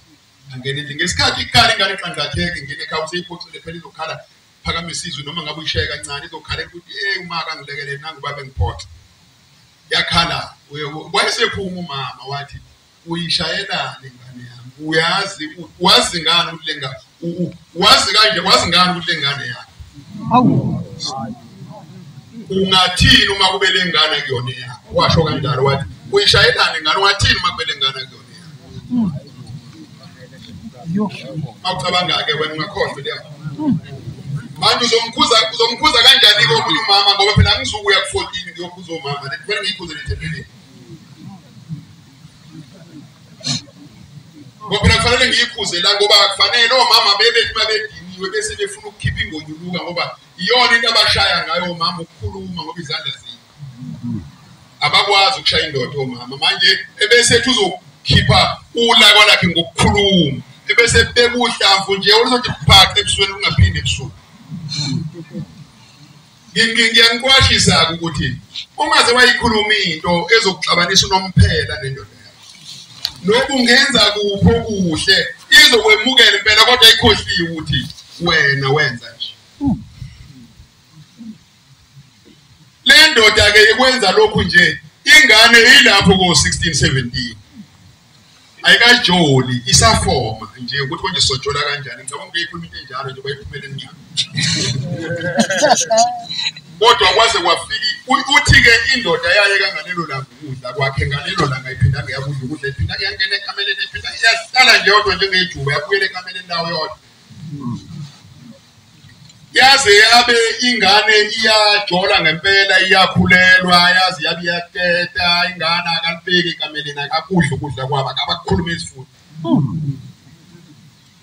Angena endlini ngesikhathi ikhala ingane, iqanqatheke, ingene ekhaya, useyiphoxile phela, izokhala, phakamisa izwi, noma ngabe uyishaye kancane, izokhalela ukuthi hey, uma akangilekelele nangu baba engiphoxa. Yakhala, wayesephuma umama, wathi, uyishayelani ingane yami? Uyazi, wazi ngani ukuthi le ngane, wazi kanje, wazi ngani ukuthi le ngane yakho? Ungathini uma kube le ngane kuyona yakho? Washo kanjalo, wathi, uyishayelani ingane? Ungathini uma kube le ngane kuyona yakho? Mawucabanga-ke wena, ungakhohlwa leyo. Manje uzomkhuza kanjani-ke omunye umama? Ngoba phela angizukuya ku-14 ngiyokhuza omama, kufanele ngiyikhuze nethempelini, ngoba phela kufanele ngiyikhuze la, ngoba kufanele omama bebethi uma bediniwe bese befuna ukukhipha ingonyuluka, ngoba iyona into abashaya ngayo omama, ukukhuluma, ngoba izandla zikho, abakwazi ukushaya indoda omama. Manje ebese ethi uzokhipha ulaka lakhe ngokukhuluma, ebese beka uhlamvu nje oluzothi phaqa ebusweni, lungaphindi ebusuku. Ngiyaniqwashisa-ke ukuthi ungaze wayikhuluma into ezokuxabanisa unomphela nendoda yakho. Lokhu ungenza kuphi okuhle, izokwemukela impela, kodwa ikhohliwe ukuthi wena wenza nje. Le ndoda-ke ikwenza lokhu nje, ingane ilapho ko-16, 17, ayikajoli, isafoma nje ukuthi konje sojola kanjani. Ngicabanga ukuthi ikhuluma into enjalo nje, bayiphumela emnyango, kodwa kwaze kwafika. Uthi-ke indoda yayeka ngalelo langa ukudla kwakhe, ngalelo langa iphindanga yakudla ukudla, iphindanga yangena ekameleni, iphinda yahlala nje yodwa njengejuba, yabuyela ekameleni lawo yodwa, yaze yabe ingane iyajola ngempela, iyakhulelwa, yaze yabe iyateta ingane. Akalibeki ekameleni, akakudla ukudla kwabo, akabakhulumisi futhi,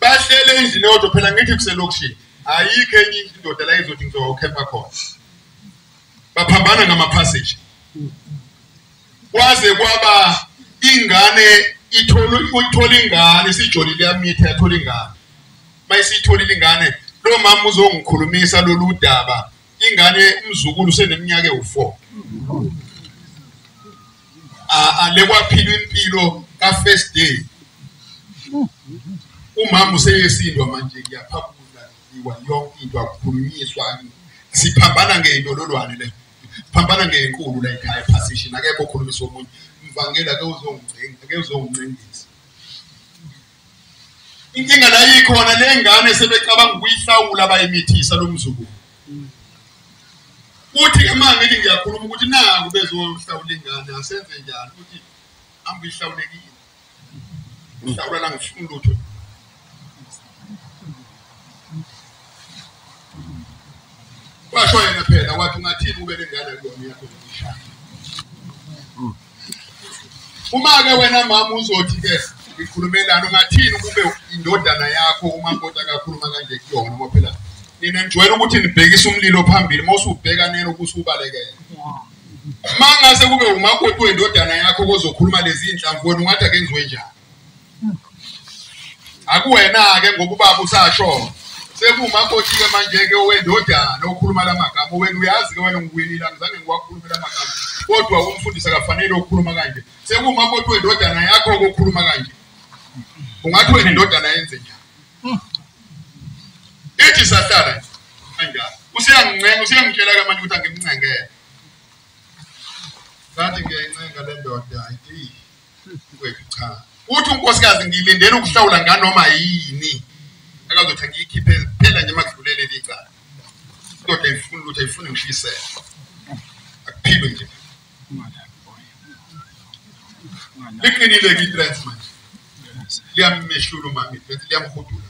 bahlele endlini yodwa. Phela ngithi kuselokishini, ayikho enye indoda la izothi ngizokhempa khona, baphambana ngama-passage, kwaze kwaba ingane ithola ingane, isijolile, yamitha, yathola ingane. Mayisiyitholile ingane, lo mama uzongikhulumisa lolu daba, ingane umzukulu useneminyaka ewu-4. Ale kwaphilwa impilo ka-first day. Umama useyesindwa manje kuyaphakula yonke into akukhulunyiswa siphambana ngey'ndololwane le phambana ngey'nkulu la ekhaya ephasishini akekho okhulumisa omunye mvangeli ake uzongicenga ake uzongincengisa. Inkinga la ikhona le ngane sebecabanga ukuyihlawula bayimithisa lo mzukulu. Uthi ke manje ngithi ngiyakhuluma ukuthi naku bezohlawula ingane asenze njani ukuthi ambihlawulekile. Ngihlawula la ngifuna lutho. Washo yena phela wathi ungathini ube lengane kuyona yakho ngishaya. Uma ke wena mama uzothi ke ngikhulumelana ungathini kube indodana yakho umakoti akakhuluma kanje kuyona ngoba phela nina nijwayele ukuthi nibhekise umlilo phambili mawusubheka neno kusubalekela. Mangase kube umakoti wendodana yakho kozokhuluma lezi inhlamvu wena ungathi akenziwe njani? Akuwena ke ngoba ubaba usasho. Sekumakoti ke manje ke wendodana okhuluma lamagama wena uyazi ke wena ngiwinile angizange ngiwakhulume lamagama kodwa umfundisi akafanele ukukhuluma kanje. Sekumakoti wendodana yakho okhuluma kanje. Ungathi wena indodana yenze njani? Ithi sahlala kanjalo. Usiyangingcenga usiyangitshela ke manje ukuthi angimncengele. Ngathi ngiyayincenga le ndoda ayi kwethu cha. Uthi unkosikazi ngilindele ukuhlawula nganoma yini. Akazothi ngiyikhiphe phela nje makudlulele licala. Indoda ifuna ukuthi ayifuni ngishisele. Akuphilwe nje. Liqinile ke i-trance manje. Liyammehlula umama i-trance liyamhudula.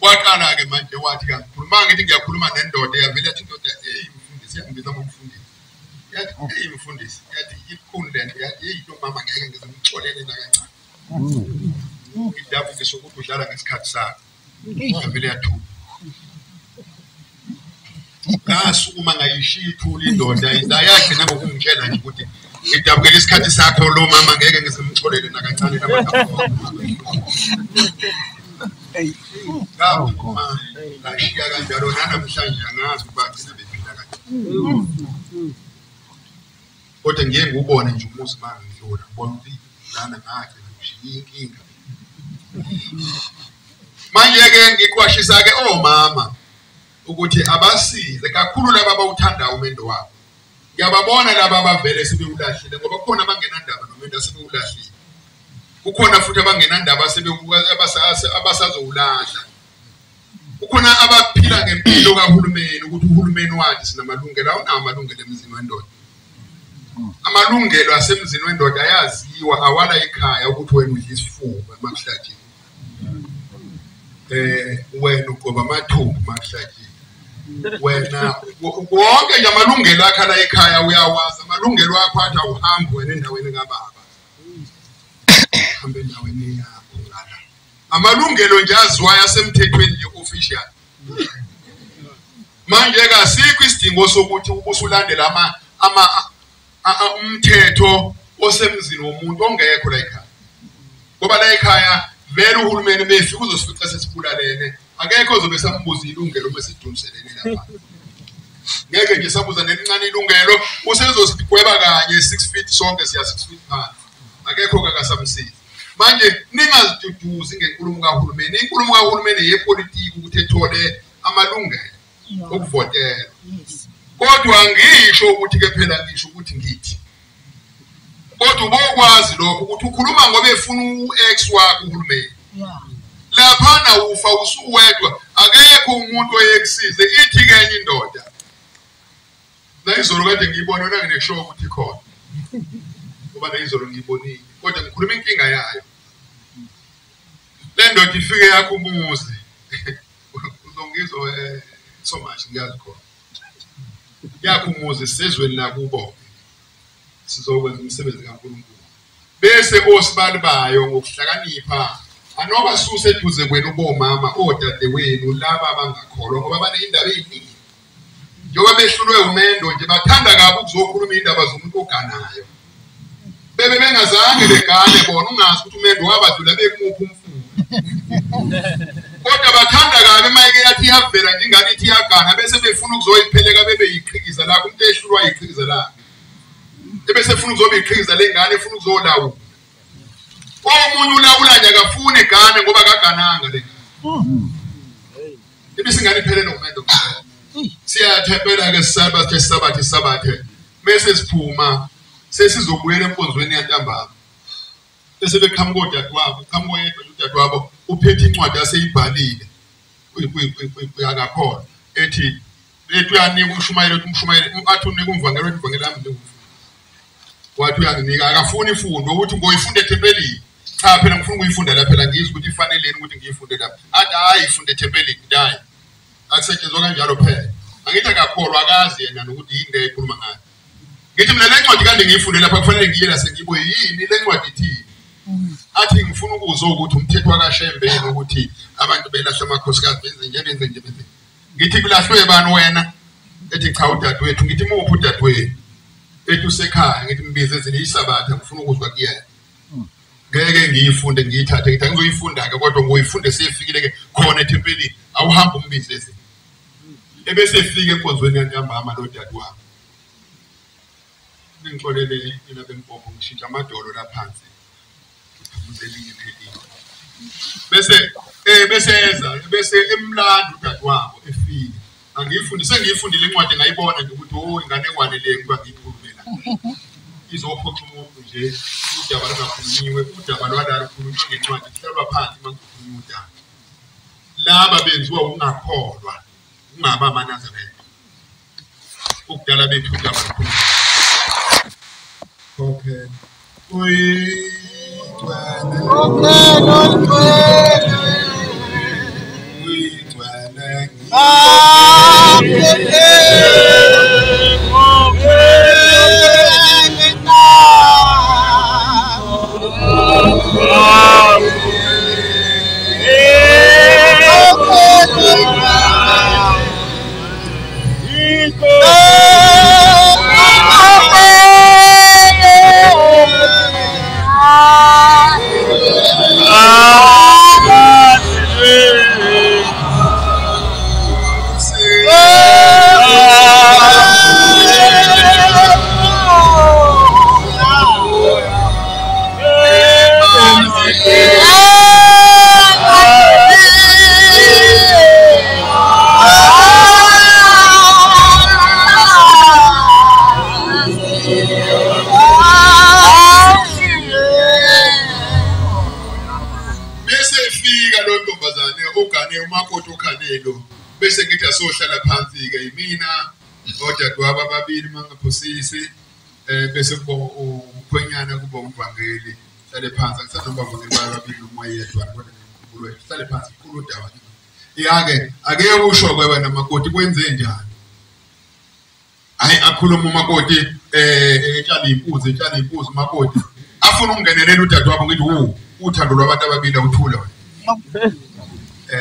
Waqala ke manje wathi kangikhuluma ngithi ngiyakhuluma nendoda yavele yathi indoda hey mfundisi yangibiza ngomfundisi. Yathi hey mfundisi yathi ibukhuni lento yathi hey lo mama ngeke ngize ngixolele nakancane. Ngidabukisa ukuthi udlala ngesikhathi sakho. Yavele yathuka. Ngasukuma ngayishiya ithuli indoda yagcina ngokungitshela nje ukuthi ngidabukela isikhathi sakho lo mama ngeke ngize ngixolele nakancane namagama. Ngaphuma ngashiya kanjalo nanamhlanje angazi ukuba gcina bephila kanjani. Kodwa ngiye ngiwubone nje umuzi mangidlula ngibona ukuthi lana ngagcina ngishiya inkinga. Manje ke ngiqwashisa ke omama ukuthi abasize kakhulu laba abawuthandayo umendo wabo. Ngiyababona laba abavele sebewulahlile ngoba kukhona abangenandaba nomendo asebewulahlile. Kukhona futhi abangenandaba abasazowulahla. Kukhona abaphila ngempilo kahulumeni ukuthi uhulumeni wathi sinamalungelo awunawo amalungelo emzini wendoda. Amalungelo asemzini wendoda ayaziwa awala ekhaya ukuthi wena udla isifuba makuhlatshiwe. Wena ugoba amathumbu makuhlatshiwe. Wena wonke nje amalungelo akho la ekhaya uyawazi amalungelo akho athi awuhambi wena endaweni kababa. Hambe endaweni yakho ngala. Amalungelo nje aziwayo asemthethweni nje official. Manje ke asikho isidingo sokuthi ubusulandela ama umthetho osemzini womuntu ongekho la ekhaya. Ngoba la ekhaya vele uhulumeni befika uzosifica sesibulalene akekho ozobe sambuza ilungelo uma sidonselene lapha. Ngeke nje sabuza nelincane ilungelo usezosigweba kanye 6 feet sonke siya 6 feet phansi. Akekho kakasamsizi. Manje ningaziduduzi ngenkulumo kahulumeni. Inkulumo kahulumeni yepolitiki ukuthi ethole amalungelo okuvotela. Kodwa ngisho ukuthi ke phela ngisho ukuthi ngithi. Kodwa ubokwazi lokho ukuthi ukhuluma ngoba efuna u-ex wakho uhulumeni. Laphana ufa usuwedwa akekho umuntu oyekusize ithi ke enye indoda. Nayizolo kade ngiyibona wena ngineshow ukuthi ikhona. Ngoba nayizolo ngiyibonile kodwa ngikhuluma inkinga yayo. Le ndoda ifike yakho umuzi. Uzongizwa so much ngiyazi khona. Yakho umuzi sizweni lakubo. Sizokwenza umsebenzi kaNkulunkulu. Bese osibali bayo ngokuhlakanipha anoba suse eduze kwenu bomama odadewenu laba abangakholwa ngoba baneyindaba eziningi. Njengoba behlulwe umendo nje bathanda kabi ukuzokhuluma indaba zomuntu oganayo. Bebe bengazange begane bona ungazi ukuthi umendo wabadlula bekumuphi umfula. Kodwa bathanda kabi mayike yathi iyavela nje ingane ithi iyagana bese befuna ukuzoyipheleka bebe yiqhikiza lakho umuntu ehlulwa yiqhikiza lakhe. Ebese efuna ukuzoba iqhikiza lengane efuna ukuzolawula. Omunye ulawula nje akafuni gane ngoba akagananga le. Ibisingane iphele nomendo. Siyathembela ke sisabathe sabathe sabathe. Bese siphuma sesizobuyela enkonzweni yantambama. Bese beqhamuka odadewabo, uqhamuka yedwa udadewabo uphethe incwadi aseyibhalile. Uyakakhona ethi lethu uyanika umshumayeli uthi umshumayeli athi unika umvangeli uthi umvangeli ami wathi uyanginika akafuni ifundo ukuthi ngoyifunda ethempelini. Cha phela ngifuna ukuyifunda la phela ngizwe ukuthi ifaneleni ukuthi ngiyifunde lapha. Athi hayi ifunde ethempelini hayi. Akusetshenzwa kanjalo phela. Angithi akakholwa akazi yena nokuthi yini le ekhuluma ngayo. Ngithi mina le ncwadi kade ngiyifunde lapha kufanele ngiye la sengibo yini le ncwadi ithini. Athi ngifuna ukuzwa ukuthi umthetho kaShembe ukuthi abantu belahla amakhosikazi benze nje benze nje benze. Ngithi kulahlwe bani wena? Ethi cha udadewethu. Ngithi muphi udadewethu? Ethi usekhaya. Ngithi mbize ezini isabatha ngifuna ukuzwa kuyena. Ngeke ngiyifunde ngiyithathe ngithi angizoyifunda ke kodwa ngoyifunde seyifikile ke khona ethempelini awuhambe umbize ezini. Ebese efika enkonzweni yantambama lo dadewabo. Ngixolele nina bempompo ngishintsha amadolo la phansi. Bese bese eza bese emlando udadewabo efika. Angiyifundise sengiyifundile incwadi ngayibona nje ukuthi oh inganekwane le kuba ngiyikhulumela. Izophoxa umuntu nje udaba lungakhulunyiwe udaba lwalalo khulunywa ngencwadi kuhlalwa phansi makukhulunywa udaba. Laba benziwa ukungakholwa ungaba amaNazaretha. Ukudala bethu udaba lukhulunywa. Okay. Uyingcwele. Uyingcwele. Bese ngithi asohlala phansi ke yimina odadewabo ababili mangaphosisi bese kuba ukhwenyana kuba umvangeli hlale phansi angisanoma abavangeli ababili noma yedwa kodwa ngikhumbule hlale phansi ikhulu udaba yake ake usho ke wena makoti kwenze njani. Hayi akhuluma umakoti etshala impuzi etshala impuzi umakoti afuna ukungenelela udadewabo ngithi uthando lwabantu ababili awuthule wena.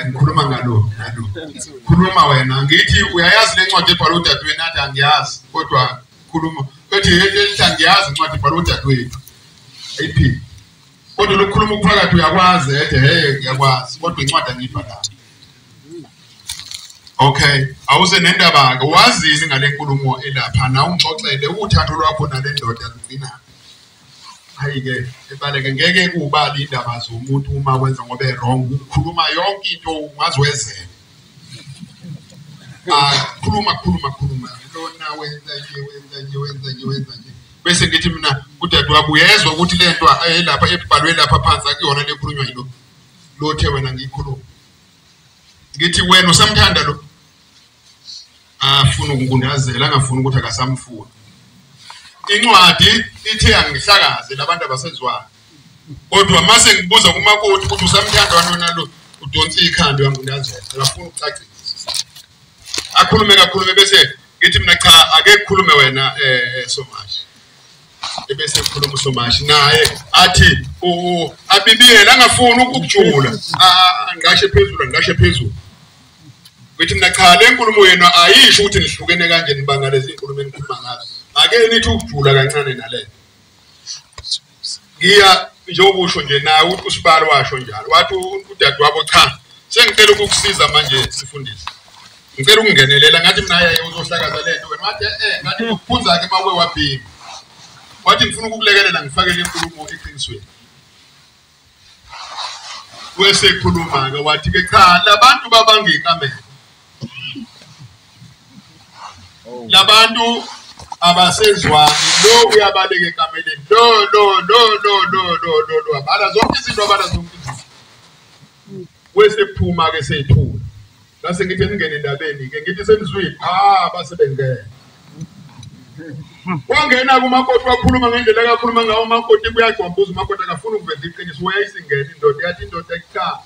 Ngikhuluma ngalo nalo khuluma wena ngithi uyayazi le ncwadi ebhalwe udadewenu athi angiyazi kodwa khuluma ethi ethi angiyazi incwadi ebhalwe udadewethu ayiphili kodwa lokukhuluma ukuphakathi uyakwazi ethi hey ngiyakwazi kodwa incwadi angiyibhalanga. Okay awuze nendaba ke wazini ngale nkulumo elapha na ungixoxele uthando lwakho nale ndoda lugcina. Hayi ke ebaleke ngeke kubali indaba zomuntu uma kwenza ngoba wrong ukukhuluma yonke into ungazwezela. Khuluma khuluma khuluma lona wenza nje wenza nje wenza nje wenza nje bese ngithi mina udadewabo uyezwa ukuthi lento elapha ebhalwe lapha phansi akuyona lekhulunywa yilo lothe wena ngiyikhuluma. Ngithi wena usamthanda lo afuna ukungundazela angafuni ukuthi akasamfuni. Incwadi ithe angihlakaze labantu abasezwana kodwa mase ngibuza kumakoti ukuthi usamthanda wena lo udonsa ikhanda uyangundazela akafuni ukucacisa akhulume kakhulume bese ngithi mina cha ake kukhulume wena Somashi ebese kukhuluma uSomashi naye athi abibiyela angafuni ukujula angashe phezulu angashe phezulu. Ngithi mina cha le nkulumo yenu ayisho ukuthi nihlukene kanje nibanga lezi inkulumo enikhuluma ngazo ake nithi ukujula kancane nale. Ngiya njengoba usho nje naye usibalo washo njalo wathi udadewabo cha sengicela ukukusiza manje sifundise ngicela ukungenelela ngathi mina hayi uzohlakaza lento wena wathi ngathi ukuphunza ke makwe wabhima wathi ngifuna ukukulekelela ngifakele inkulumo eqinisweni. Wesekhuluma-ke wathi-ke cha, labantu babanga ikamelo. Labantu abasezwani, lo uyabaleka ekameleni, lo lo lo lo lo lo lo lo abala zonke izinto, abala zonke izinto. Wesephuma-ke sethula. Ngase ngithi ngingene endabeni-ke, ngithi senizwile, base bengena. Wangena kumakoti wakhuluma ngendlela akakhuluma ngawo umakoti, kuyagcwambuza umakoti akafuni ukuveza iqiniso, wayesingena indoda, yathi indoda cha,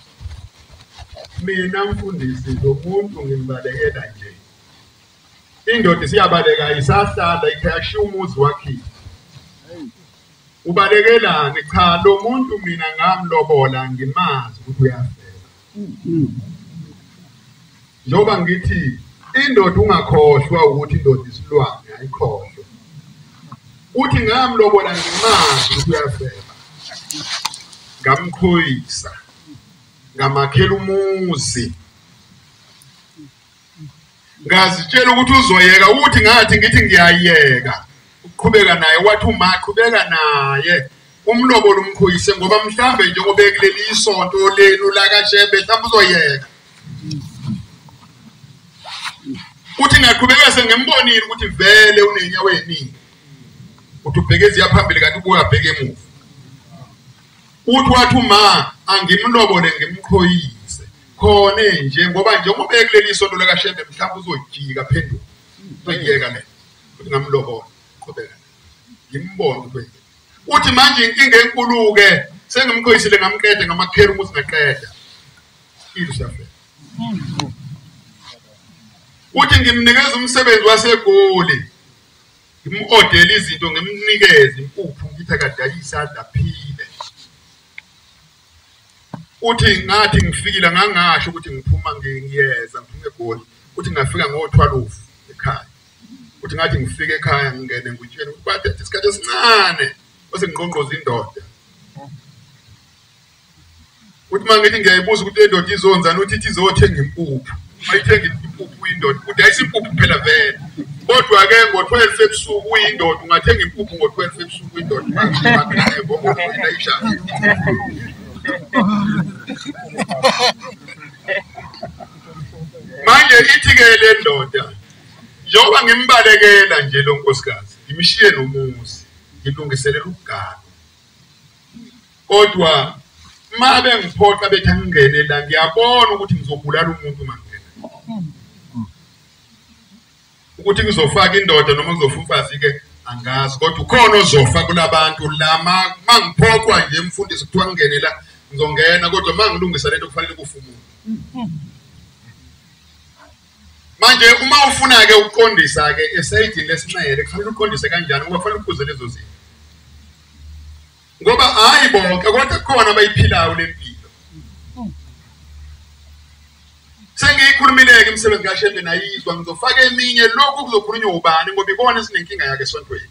mina mfundisi lo muntu ngimbalekela nje. Indoda isiyabaleka isahlala ikhaya umuzi wakhe. Ubalekelani? Cha, lo muntu mina ngamlobola ngimazi ukuthi uyafeba. Njengoba ngithi indoda ungakhohlwa ukuthi indoda isilwane, ayikhohlwa. Uthi ngamlobola ngimazi ukuthi uyafeba, ngamkhoyisa, ngamakhela umuzi, ngazitshela ukuthi uzoyeka. Uthi ngathi ngithi ngiyayeka ukuqhubeka naye, wathi uma qhubeka naye umlobolo umkhoyise, ngoba mhlambe njengoba ekuleli isonto lenu lakaShembe mhlawumbe uzoyeka. Uthi ngaqhubeka sengimbonile ukuthi vele unenyawo eningi, uthi ubheke eziya phambili kanti ubuya abheke emuva. Uthi wathi uma angimlobole ngimkhoyise khona nje, ngoba njengoba ekuleli isonto lakaShembe mhlawumbe uzojika phenduka, uzoyeka le. Uthi ngamlobola qhubeka ngimbone ukuthi. Uthi manje inkinga enkulu-ke sengimkhoyisile ngamqeda ngamakhela umuzi ngaqeda ilusafela. Uthi ngimnikeza umsebenzi waseGoli, ngim-odele izinto, ngimnikeze impuphu, ngithi akadayise adaphile. Uthi ngathi ngifikile ngangasho ukuthi ngiphuma ngiyeza ngiphuma eGoli. Uthi ngafika ngo-12 ekhaya. Uthi ngathi ngifike ekhaya ngingene ngutsheni ukuthi bathatha isikhathi esincane bese ngingqongqoza indoda. Uthi uma ngithi ngiyayibuza ukuthi le ndoda izonzani, uthi ithi izothenga impuphu. Mayithenga impuphu indoda, udayisa impuphu phela vele. Kodwa-ke ngo-12 ebusuku uyindoda, ungathenga impuphu ngo-12 ebusuku indoda. Manje ithi-ke le ndoda, njengoba ngimbalekela nje lo nkosikazi, ngimshiye nomuzi, ngilungiselela ukugana. Kodwa uma bengiphoqa bethi angingene la, ngiyabona ukuthi ngizobulala umuntu uma ngingena. Ukuthi ngizofaka indoda noma ngizofa umfazi-ke angazi, kodwa ukhona ozofa kulabantu la. Mangiphoqwa nje mfundisi kuthiwa ngingene la, ngizongena, kodwa uma ngilungisa lento kufanele kufe umuntu. Manje uma ufuna-ke ukuqondisa-ke esayidini lesinxele, kufanele uqondise kanjani? Ngoba kufanele uphuze lezo zinto. Ngoba hayi bonke, kodwa kukhona abayiphilayo le mpilo. Sengiyikhulumile-ke imisebenzi kaShembe nayizwa, ngizofaka eminye. Lokhu kuzokhulunywa ubani? Ngoba ikona esinenkinga yakhe esontweni.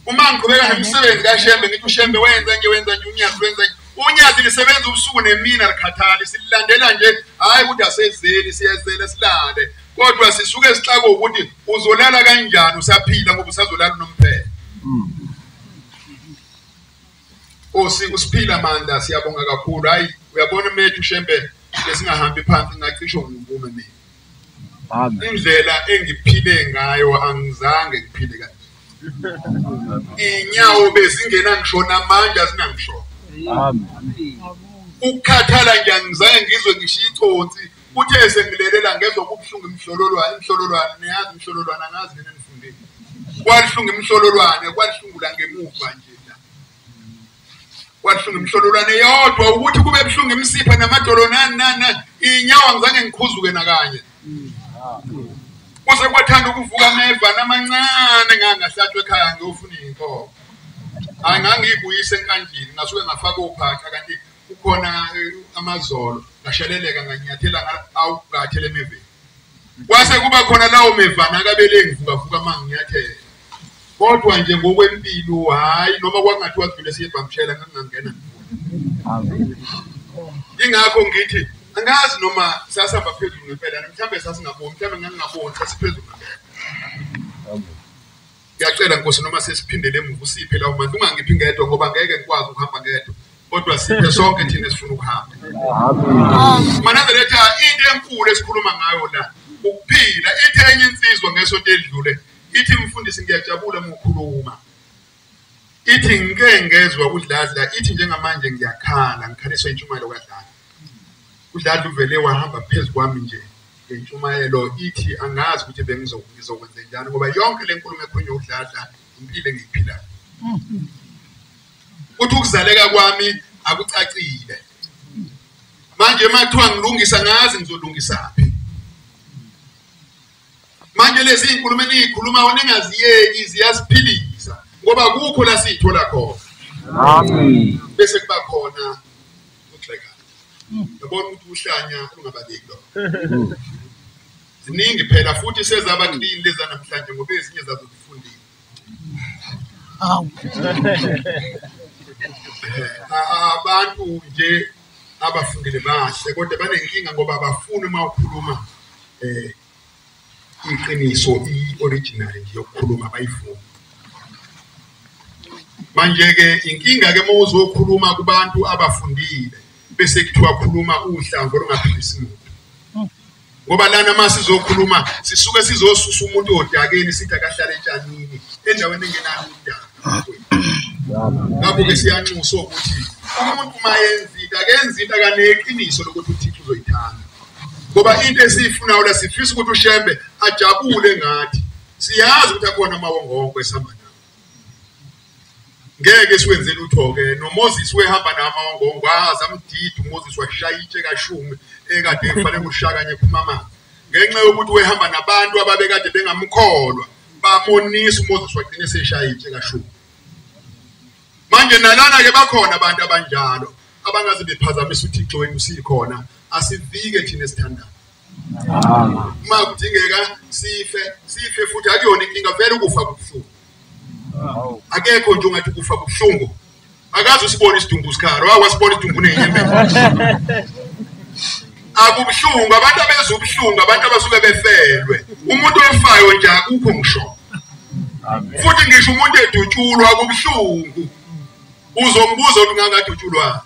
Uma ngiqhubeka nomsebenzi kaShembe ngithi uShembe wenza nje, wenza nje, uNyazi wenza nje. UNyazi lisebenza ubusuku nemini, alikhathali, sililandela nje. Hhayi ukuthi asezeli, siyezela silale, kodwa sisuke sixakwe ukuthi uzolala kanjani usaphila, ngoba usazolala unomphela. Nkosi usiphila mandla, siyabonga kakhulu. Hayi uyabona methu uShembe besingahambi phansi, ngacisho ngivume mina. Indlela engiphile ngayo angizange ngiphile kanje. Inyawo bezingena ngisho namandla zingangisho. Ukukhathala nje angizange ngizwe ngisho iconsi. Uthe sengilelela ngezwa kubuhlungu imhlololwane, imhlololwane niyazi imhlololwane, angazi nina nifundile. Kwalihlungu imhlololwane, kwalihlungu la ngemuva nje la. Kwalihlungu imhlololwane yodwa, ukuthi kube buhlungu imisipha namadolo nani nani nani. Inyawo angizange ngikhuzuke nakanye. Kuze kwathanda ukuvuka ameva amancane, ngangahlatshwa ekhaya ngiyofuna iy'nkomo. Angangiyibuyisa enkanjini, ngasuke ngafaka ophaqa kanti kukhona amazolo, ngasheleleka nganyathela awugathela emeveni. Kwase kuba khona lawo mevana akabele ngivukavuka uma nginyathela. Kodwa nje ngokwempilo hhayi, noma kwakungathiwa kudlule siye ebhamshela ngangingangena ngifuna. Ingakho ngithi angazi noma sasihamba phezulu ngempela, mhlawumbe sasingaboni, mhlawumbe ngangingaboni sasiphezulu ngempela. Ngiyacela Nkosi noma sesiphindele emuva usiphe lawo mandla, ungangiphi ngedwa ngoba ngeke ngikwazi ukuhamba ngedwa, kodwa siphe sonke thina esifuna ukuhamba. Manazaretha, into enkulu esikhuluma ngayo la ukuphila. Ithi enye insizwa ngesonto edlule ithi, mfundisi ngiyajabula uma ukhuluma, ithi ngike ngezwa uDladla, ithi njengamanje ngiyakhala, ngikhaliswa intshumayelo kaDladla. UDladla uvele wahamba phezu kwami nje ngentshumayelo, ithi angazi ukuthi bengizokwenza njani ngoba yonke le nkulumo ekhulunywa uDladla impilo engiyiphilayo. Uthi ukuzaleka kwami akucacile. Manje uma kuthiwa ngilungisa ngazi ngizolungisaphi. Manje lezi izinkulumo eniyikhulumayo ningaziyeki, ziyasiphilisa ngoba kukho la siyithola khona. Amen. Bese kuba khona ukugxekana. Yabona ukuthi uhlanya lungabaleki lokho. Ziningi phela futhi sezaba clean leza namhlanje ngoba ezinye zazo zifundile. Abantu nje abafundile bahle kodwa banenkinga ngoba abafuni uma ukhuluma iqiniso, i-original nje yokukhuluma bayifuni. Manje-ke inkinga-ke uma uzokhuluma kubantu abafundile bese kuthiwa khuluma uhlamvu olungaphilisi muntu, ngoba lana uma sizokhuluma sisuke sizosusa umuntu odakeni sithi akahlale etshanini endaweni engenalo udaka. Ngakho-ke siyanxusa ukuthi umuntu uma yenza into akenze into akaneqiniso lokuthi uThixo uzoyithanda, ngoba into esiyifunayo la sifisa ukuthi uShembe ajabule ngathi. Siyazi ukuthi akhona amawongongo esihamba nawo, ngeke siwenze lutho-ke. NoMoses wehamba nawo amawongongo, aze amdida uMoses washaya itshe kashumi ekade kufanele ushaya kanye phuma amanzi, ngenxa yokuthi wehamba nabantu ababekade bengamkholwa, bamonisa uMoses wagcina eseshaya itshe kashumi. Manje nalana-ke bakhona abantu abanjalo abangaze bephazamisa uThixo wenu sikhona, asivike thina esithandayo. Uma kudingeka sife, sife futhi akuyona inkinga, vele ukufa kubuhlungu. Akekho nje ungathi ukufa kubuhlungu. Akaze usibone isidumbu sikhala, wasibona isidumbu nenyembezi. Akubuhlungu, abantu abezwa ubuhlungu, abantu abasuke befelwe. Umuntu ofayo nje akukho ngisho. Futhi ngisho umuntu edutshulwa akubuhlungu. Uzombuza ukuthi ngangadutshulwa.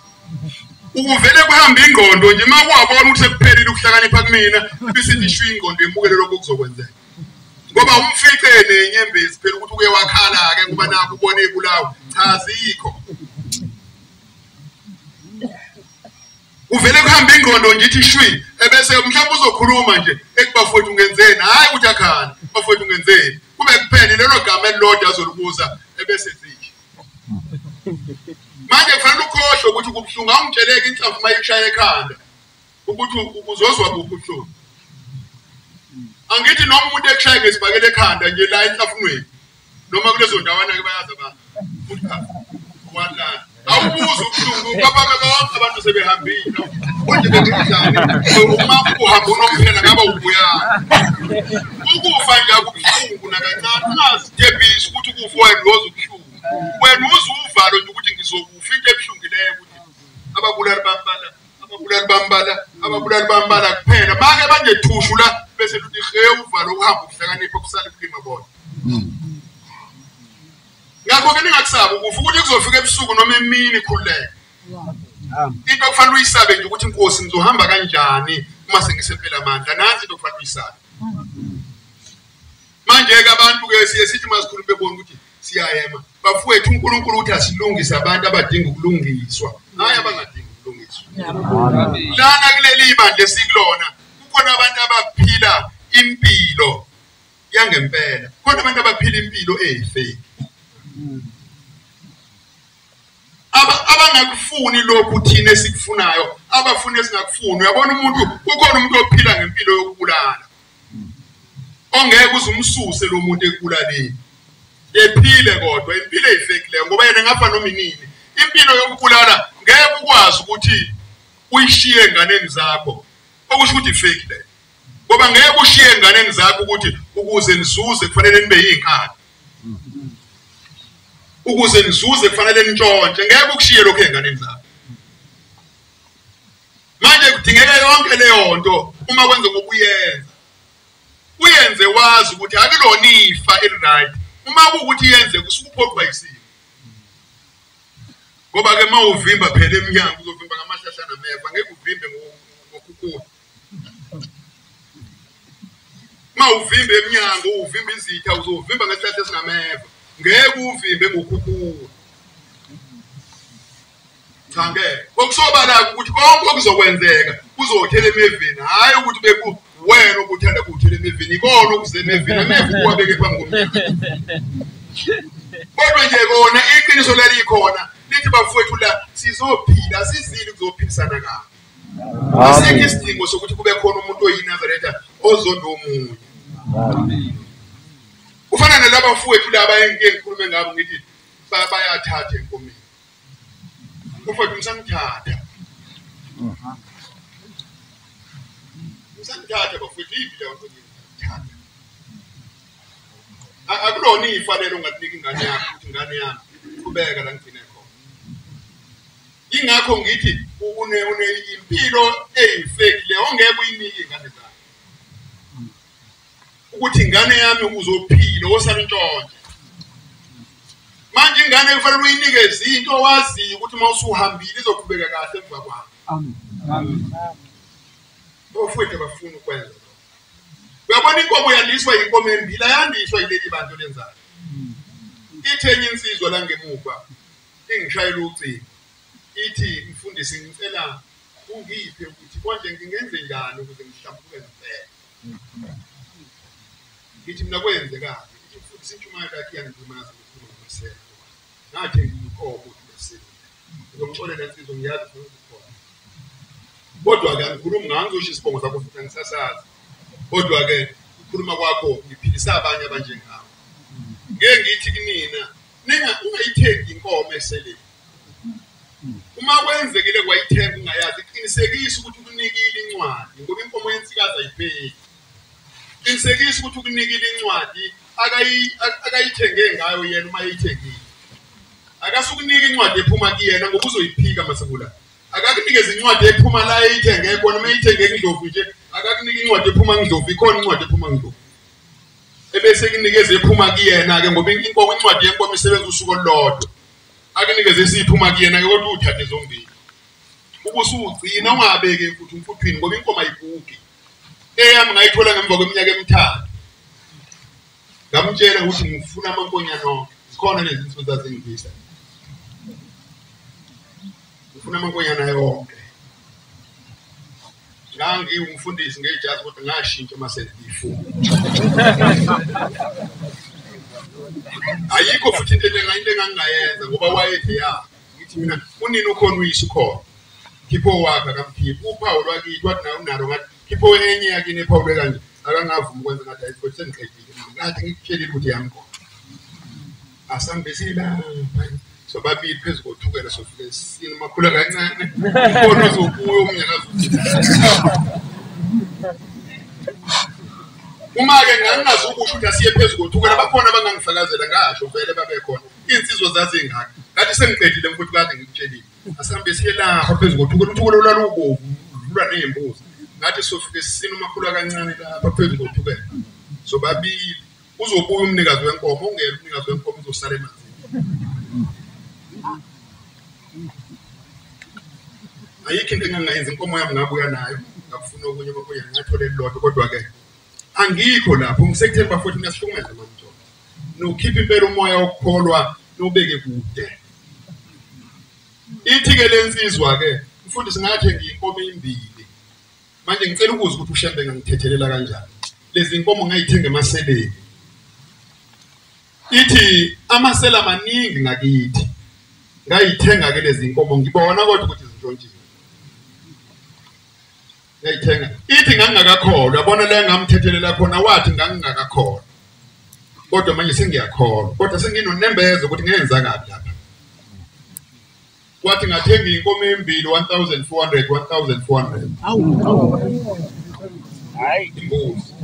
Ukuvele kuhamba ingqondo nje uma wabona ukuthi sekuphelile ukuhlakanipha kumina, bese isho ingqondo emukele lokho kuzokwenzeka. Ngoba umfice nenyembezi phela ukuthi uke wakhala-ke ngoba nakho ubone ebulawa. Cha, zikho. Uvele kuhamba ingqondo nje ithi shwi, ebese mhlawumbe uzokhuluma nje ethi bafowethu ungenzeni, hhayi ukuthi akhale, bafowethu ungenzeni. Kube kuphele lelo gama elilodwa azolibuza ebese zikho. Manje kufanele ukhohlwe ukuthi kubuhlungu, awungitsheleki inhlamvu uma ikushaya ekhanda ukuthi uzozwa kuphi ubuhlungu. Angithi noma umuntu ekushaya ngesibhakela ekhanda nje la enhlafunweni noma kulezo ndawana-ke bayazi abantu walala, awubuza ubuhlungu bababe bonke abantu sebehambile. Konje bekunjani uma uhamba unomphela ngaba ubuyana. Ukufa nje akubuhlungu nakancane, ungazithembisi ukuthi ukufa wena uyoza ubuhlungu. Wena uze uvalo nje ukuthi ngizokufa, into ebuhlungileyo ukuthi ababulali bambala, ababulali bambala, ababulali bambala kuphela. Make bangethushu la bese luthi he uvalo ukuhamba ukuhlakanipha kusale kulima bona. Ngakho-ke ningakusabi ukufa, ukuthi kuzofika ebusuku noma emini, khululeka. Into okufanele uyisabe nje ukuthi Nkosi ngizohamba kanjani uma sengisempela amandla, nansi into okufanele uyisabe. Manje-ke abantu-ke siye sithi uma sikhuluma bebona ukuthi siyayema. Bafowethu, uNkulunkulu uthi asilungise abantu abadinga ukulungiswa, hhayi abangadingi ukulungiswa. Lana kuleli bandla esikulona kukhona abantu abaphila impilo yangempela, kukhona abantu abaphila impilo eyifake. Abangakufuni lokhu thina esikufunayo, abafuni esingakufuni. Uyabona umuntu, kukhona umuntu ophila ngempilo yokubulala ongeke uze umsuse lo muntu ekubulaleni, ephile kodwa impilo eyifekileyo ngoba yena engafa noma inini. Impilo yokubulala ngeke ukwazi ukuthi uyishiye enganeni zakho, okusho ukuthi ifake leyo, ngoba ngeke ushiye enganeni zakho ukuthi ukuze nizuze kufanele nibe yinkabi, ukuze nizuze kufanele nintshontshe. Ngeke ukushiye lokho enganeni zakho. Manje kudingeka yonke leyo nto uma kwenze ngokuyenza, uyenze wazi ukuthi akulona ifa eli-right Uma kuwukuthi yenzeka usuke uphoqwa isimo. Ngoba ke uma uvimba phela emnyango uzovimba ngamahlahla nameva, ngeke uvimbe ngokhukhula. Uma uvimba emnyango uvimba izitha uzovimba ngesihlahla esinameva, ngeke uvimbe ngokhukhula. Cha ngeke. Okusobala ukuthi konke okuzokwenzeka kuzothela emeveni, hhayi ukuthi beku wena obuthanda kuthela emeveni, ikona okuze emeveni, ameva uwabeke phambi komnyango. Kodwa nje kona iqiniso lalikhona lithi bafowethu la sizophila, sizile kuzophilisana kahle. Asikho isidingo sokuthi kube khona umuntu oyiNazaretha ozonda omunye. Kufana nalaba bafowethu laba engike ngikhulume ngabo ngithi bayathatha enkomeni. Mfowethu msangithatha. Msangithatha bafowethu, iphi leyo nto ngithatha. Akulona ifa lelo ongalinika ingane yakho ukuthi ingane yami qhubeka la ngigcine khona. Ingakho ngithi une impilo eyifake le ongeke uyinike ingane zakho. Ukuthi ingane yami uzophila osala intshontshe. Manje ingane kufanele uyinikeze into owaziyo ukuthi uma usuhambile izoqhubeka kahle emva kwakho. Amen. Bafowethu bafuna ukwenza lokho. Uyabona inkomo yandiswa inkomo embili, ayandiswa yileli bantu lenzayo. Ithi enye insizwa la ngemuva ingishayela ucingo ithi mfundisi ngicela ungiphe ukuthi konje ngingenze njani ukuze ngihlambuluke ngempela. Ngithi mina kwenzekani? Ithi mfundisi intshumayelo yakhe iyangidumaza ngokukhuluma ngomasela. Ngathi ngiyinkomo ukuthi uyasebenza. Ngizomxolela insizwa ngiyazi ufuna ukukhona. Kodwa-ke angikhulumi ngayo, ngizosho isibongo sakho futhi angisasazi. Kodwa-ke ukukhuluma kwakho ngiphilisa abanye abanjengawe. Ngeke ngithi kinina ungayithengi inkomo eseleni. Uma kwenzekile kwayithenga ungayazi, qinisekisa ukuthi ukunikile incwadi, ngoba inkomo yensikazi ayipheli. Qinisekisa ukuthi ukunikile incwadi akayithenge ngayo yena uma eyithengile. Akasukunika incwadi ephuma kuyena ngoba uzoyiphika masekula. Akakunikeze incwadi ephuma la eyithenge khona, uma eyithenge kundlovu nje akakunike incwadi ephuma kundlovu, ikhona incwadi ephuma kundlovu. Ebese kunikeze ephuma kuyena ke ngoba inkomo incwadi yenkomo isebenza usuku olulodwa. Akunikeze esiphuma kuyena ke kodwa uthathe zombili. Ubusugcina ungabeki futhi umfuthwini ngoba inkomo ayigugi. Eyami ngayithola ngemva kweminyaka emithathu. Ngamtshela ukuthi ngifuna amankonyane onke. Zikhona lezi zinsuku zazingivisa. Ngifuna amankonyane yonke. Ngangiwumfundisi ngejazi kodwa ngashintsha mase ngiyifuna. Ayikho futhi into engangingayenza ngoba wayethi ya ngithi mina unini ukhona uyise ukhona. Khipho wakhe akamkhiphi uphawu lwakithi wathi nawe unalo ngathi khipho enye yakini ephawulwe kanje akangavumi ukwenza ngathi ayikho sengiqedile mina ngathi ngikutshelile ukuthi yami khona. Asambe silapha sobabili phezu kothukela sofike sini makhula kancane khona uzobuya omunye akazukuthi. Uma-ke ngangingazukusho ukuthi asiye phezu kothukela bakhona abangangifakazela ngasho vele babekhona iy'nsizwa zazingaka ngathi sengiqedile mfowethu kade ngikutshelile asihambe siye lapha phezu kothukela uthukela olwalubovu ludlula ney'mbuzi ngathi sofike sisina umakhulu kancane lapha phezu kothukela sobabili uzobuya umnikazi wenkomo ungena umnikazi wenkomo uzosala emanzini. Ayikho into engangayenza inkomo yami ngabuya nayo ngakufuna okunye amankonyane ngathola elilodwa kodwa-ke angikho lapho ngisekutheni bafowethu niyasihlukumeza manje. Nokhipha impela umoya wokukholwa nobeke kude. Ithi-ke le nsizwa-ke mfundisi ngathenga iy'nkomo eyimbili manje ngicela ukuza ukuthi uShembe ngangithethelela kanjani lezi nkomo ngayithenga emaseleni. Ithi amasela maningi ngakithi ngayithenga-ke lezi nkomo ngibona kodwa ukuthi zintshontshiwe ngayithenga. Ithi ngangingakakholwa yabona le ngamthethelela khona wathi ngangingakakholwa kodwa manje sengiyakholwa kodwa senginonembeza ukuthi ngenza kabi lapha. Wathi ngathenga inkomo embili 1400 1400. Hayi. Imbuzi.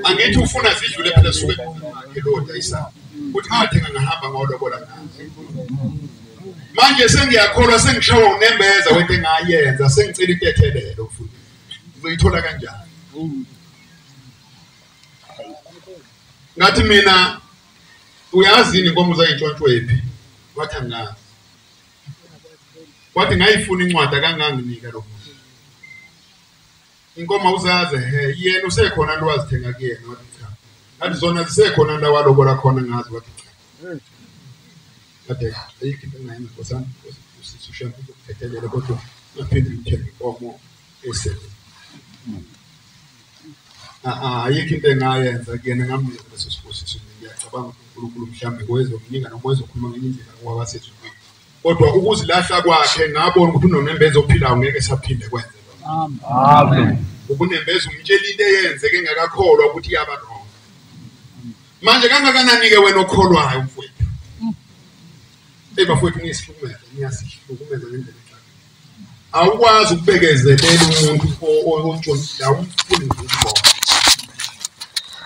Angithi ufuna zidlule phela suke wakhe lo dayisayo. Uthi ngathenga ngahamba ngawulobola ngazo. Manje sengiyakholwa sengishawa unembeza wento engayenza sengicela intethelelo mfundisi. Ngizoyithola kanjani? Ngathi mina uyazi yini inkomo zayintshontshwephi? Wathi angazi. Wathi ngayifuna incwadi akanganginika lo muntu. Inkomo uzazi he yena usekhona lo wazithenga kuyena. Wathi cha. Ngathi zona zisekhona la walobola khona ngazi. Wathi cha. Kade ayikho into engayenza nkosana, usishaya ukuthethelela kodwa ngaphinde ngithenge inkomo esele. Ayikho into engayenza kuyena ngamnika leso sibusiso. Ngiyacabanga ukuthi uNkulunkulu mhlambe kwezomnika noma wezokhuluma ngenye indlela kwabasezulwini. Kodwa ukuzilahla kwakhe ngabona ukuthi unonembeza ophilayo ngeke saphinde kwenze lokho. Amen. Ukunembeza umtshela into eyenzeke engakakholwa ukuthi iyaba wrong. Manje kangakanani-ke wena okholwayo mfowethu? Eyi bafowethu niyasihlukumeza, niyasihlukumeza ngendlela exakile. Awukwazi ukubekezelela umuntu ontshontshile, awumfuni nje ukubona.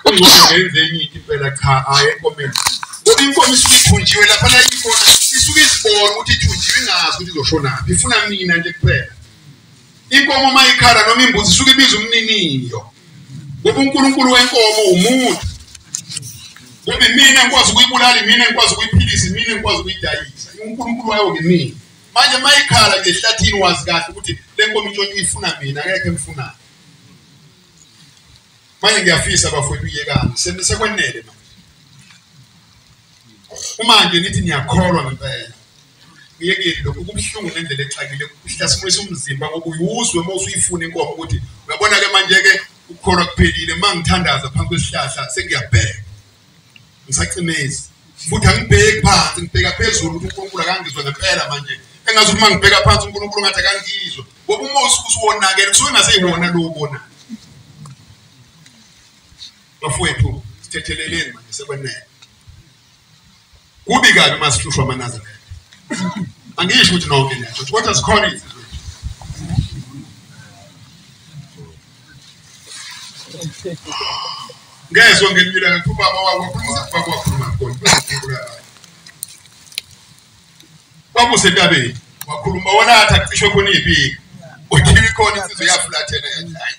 Kungcono ngenze enye into impela cha ayi enkomeni. Ngoba inkomo isuke ithunjiwe lapha la ikhona, isuke izibona ukuthi ithunjiwe ingazi ukuthi izoshonaphi, ifuna mina nje kuphela. Inkomo uma ikhala noma imbuzi isuke ibiza umniniyo. Ngoba uNkulunkulu wenkomo umuntu. Ngoba imina engikwazi ukuyibulala, imina engikwazi ukuyiphilisa, imina engikwazi ukuyidayisa. uNkulunkulu wayo ngimina. Manje uma ikhala nje ehlathini wazi kahle ukuthi le nkomo intshontsho ifuna mina, akekho emfunayo. Manje ngiyafisa bafowethu uyekani, sekwenele manje. Uma nje nithi niyakholwa ngempela, ngiyekile lokhu kubuhlungu ngendlela exakile, kuhlasimulisa umzimba ngoba uyuzwe uma usuyifuna inkomo ukuthi uyabona-ke manje-ke ukukholwa kuphelile. Uma ngithandaza phansi kwesihlahla sengiyabheka, ngisacimezi futhi angibheki phansi, ngibheka phezulu ukuthi uNkulunkulu akangizwe ngempela manje. Engazi ukuthi uma ngibheka phansi uNkulunkulu ngathi akangizwe, ngoba uma usuke usuwonakele kusuke ngaseyiwona lo ubonayo. Bafowethu sithetheleleni manje sekwenele. Kubi kabi uma sihlushwa amaNazaretha. Angisho ukuthi nonke niyasho, kodwa zikhona izinsizwa. Ngezwe ngelinye ilanga kuthiwa ubaba wakhuluma, ubaba wakhuluma khona, kwakusentabeni wakhuluma wona athi akucishwe khona iy'piki, uthiwa ikhona insizwa eyafulathela yathi hayi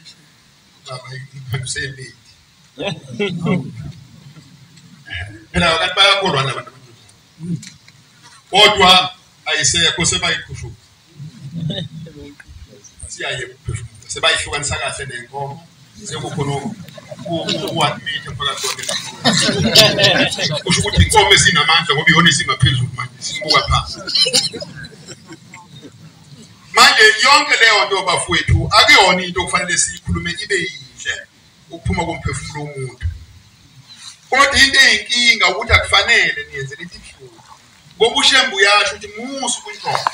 baba iphanduse emini. Phela kanti bayakholwa nabantu, kodwa ayisekho sebayikhushuka, siyayeka ukuphefumula, sebayihlukanisa kahle nenkomo, sekukhona u-1 meter phakathi kwakhe. Kusho ukuthi inkomo esinamandla ngoba iyona isingaphezulu manje sibuka phansi. Manje yonke leyo nto bafowethu akuyona into okufanele siyikhulume ibe yinhle ukuphuma komphefumulo womuntu. Kodwa into eyinkinga ukuthi akufanele niyenze lithi ibuhlungu. Ngoba uShembe uyasho ukuthi musa ukuntshontsha.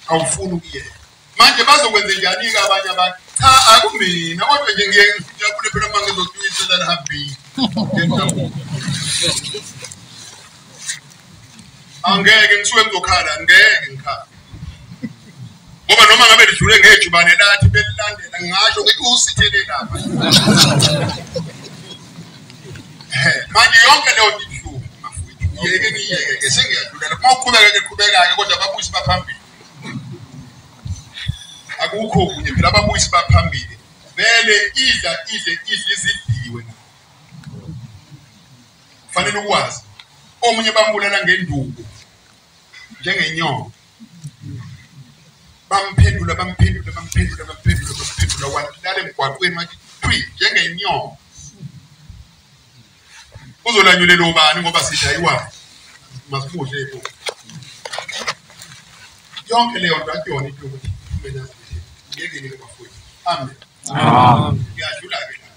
Awufuni ukuyeka. Manje bazokwenza njani-ke abanye abantu? Cha akumina kodwa nje ngiye ngijabule phela uma ngizotuyisela lihambile. Angeke ngisuke ngizokhala, ngeke ngikhala. Ngoba noma ngabe lidlule ngejubane lathi belilandela ngingasho ngithi usithele lapha. Manje yonke leyo nto ibuhlungu bafowethu. Ngiyeke ngiyeke ke sengiyadlula. Uma uqhubeka ke qhubeka-ke kodwa ababuyisi baphambili. Akukho okunye phela ababuyisi baphambili. Vele idla idle idle izidliwe. Kufanele ukwazi. Omunye bambulala ngenduku njengenyoka. Bamphendula bamphendula bamphendula bamphendula bamphendula walala emgwaqweni wathi thwi njengenyoka. Uzolanyulelwa ubani ngoba sidayiwayo masimudle bo. Yonke leyo nto akuyona into yokuthi kumele ngiyekele bafowethu. Amen. Amen. Ngiyadlula-ke la.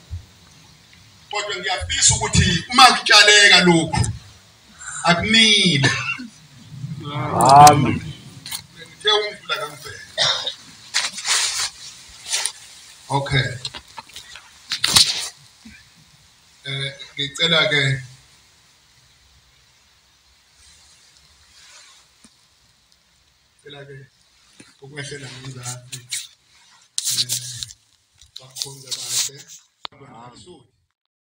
Kodwa ngiyafisa ukuthi uma kutshaleka lokhu akumile. Amen. Ngithe umdlula kangibheke. Okay. Ngicela ke ukwehlela ngezansi bakhonze bahle.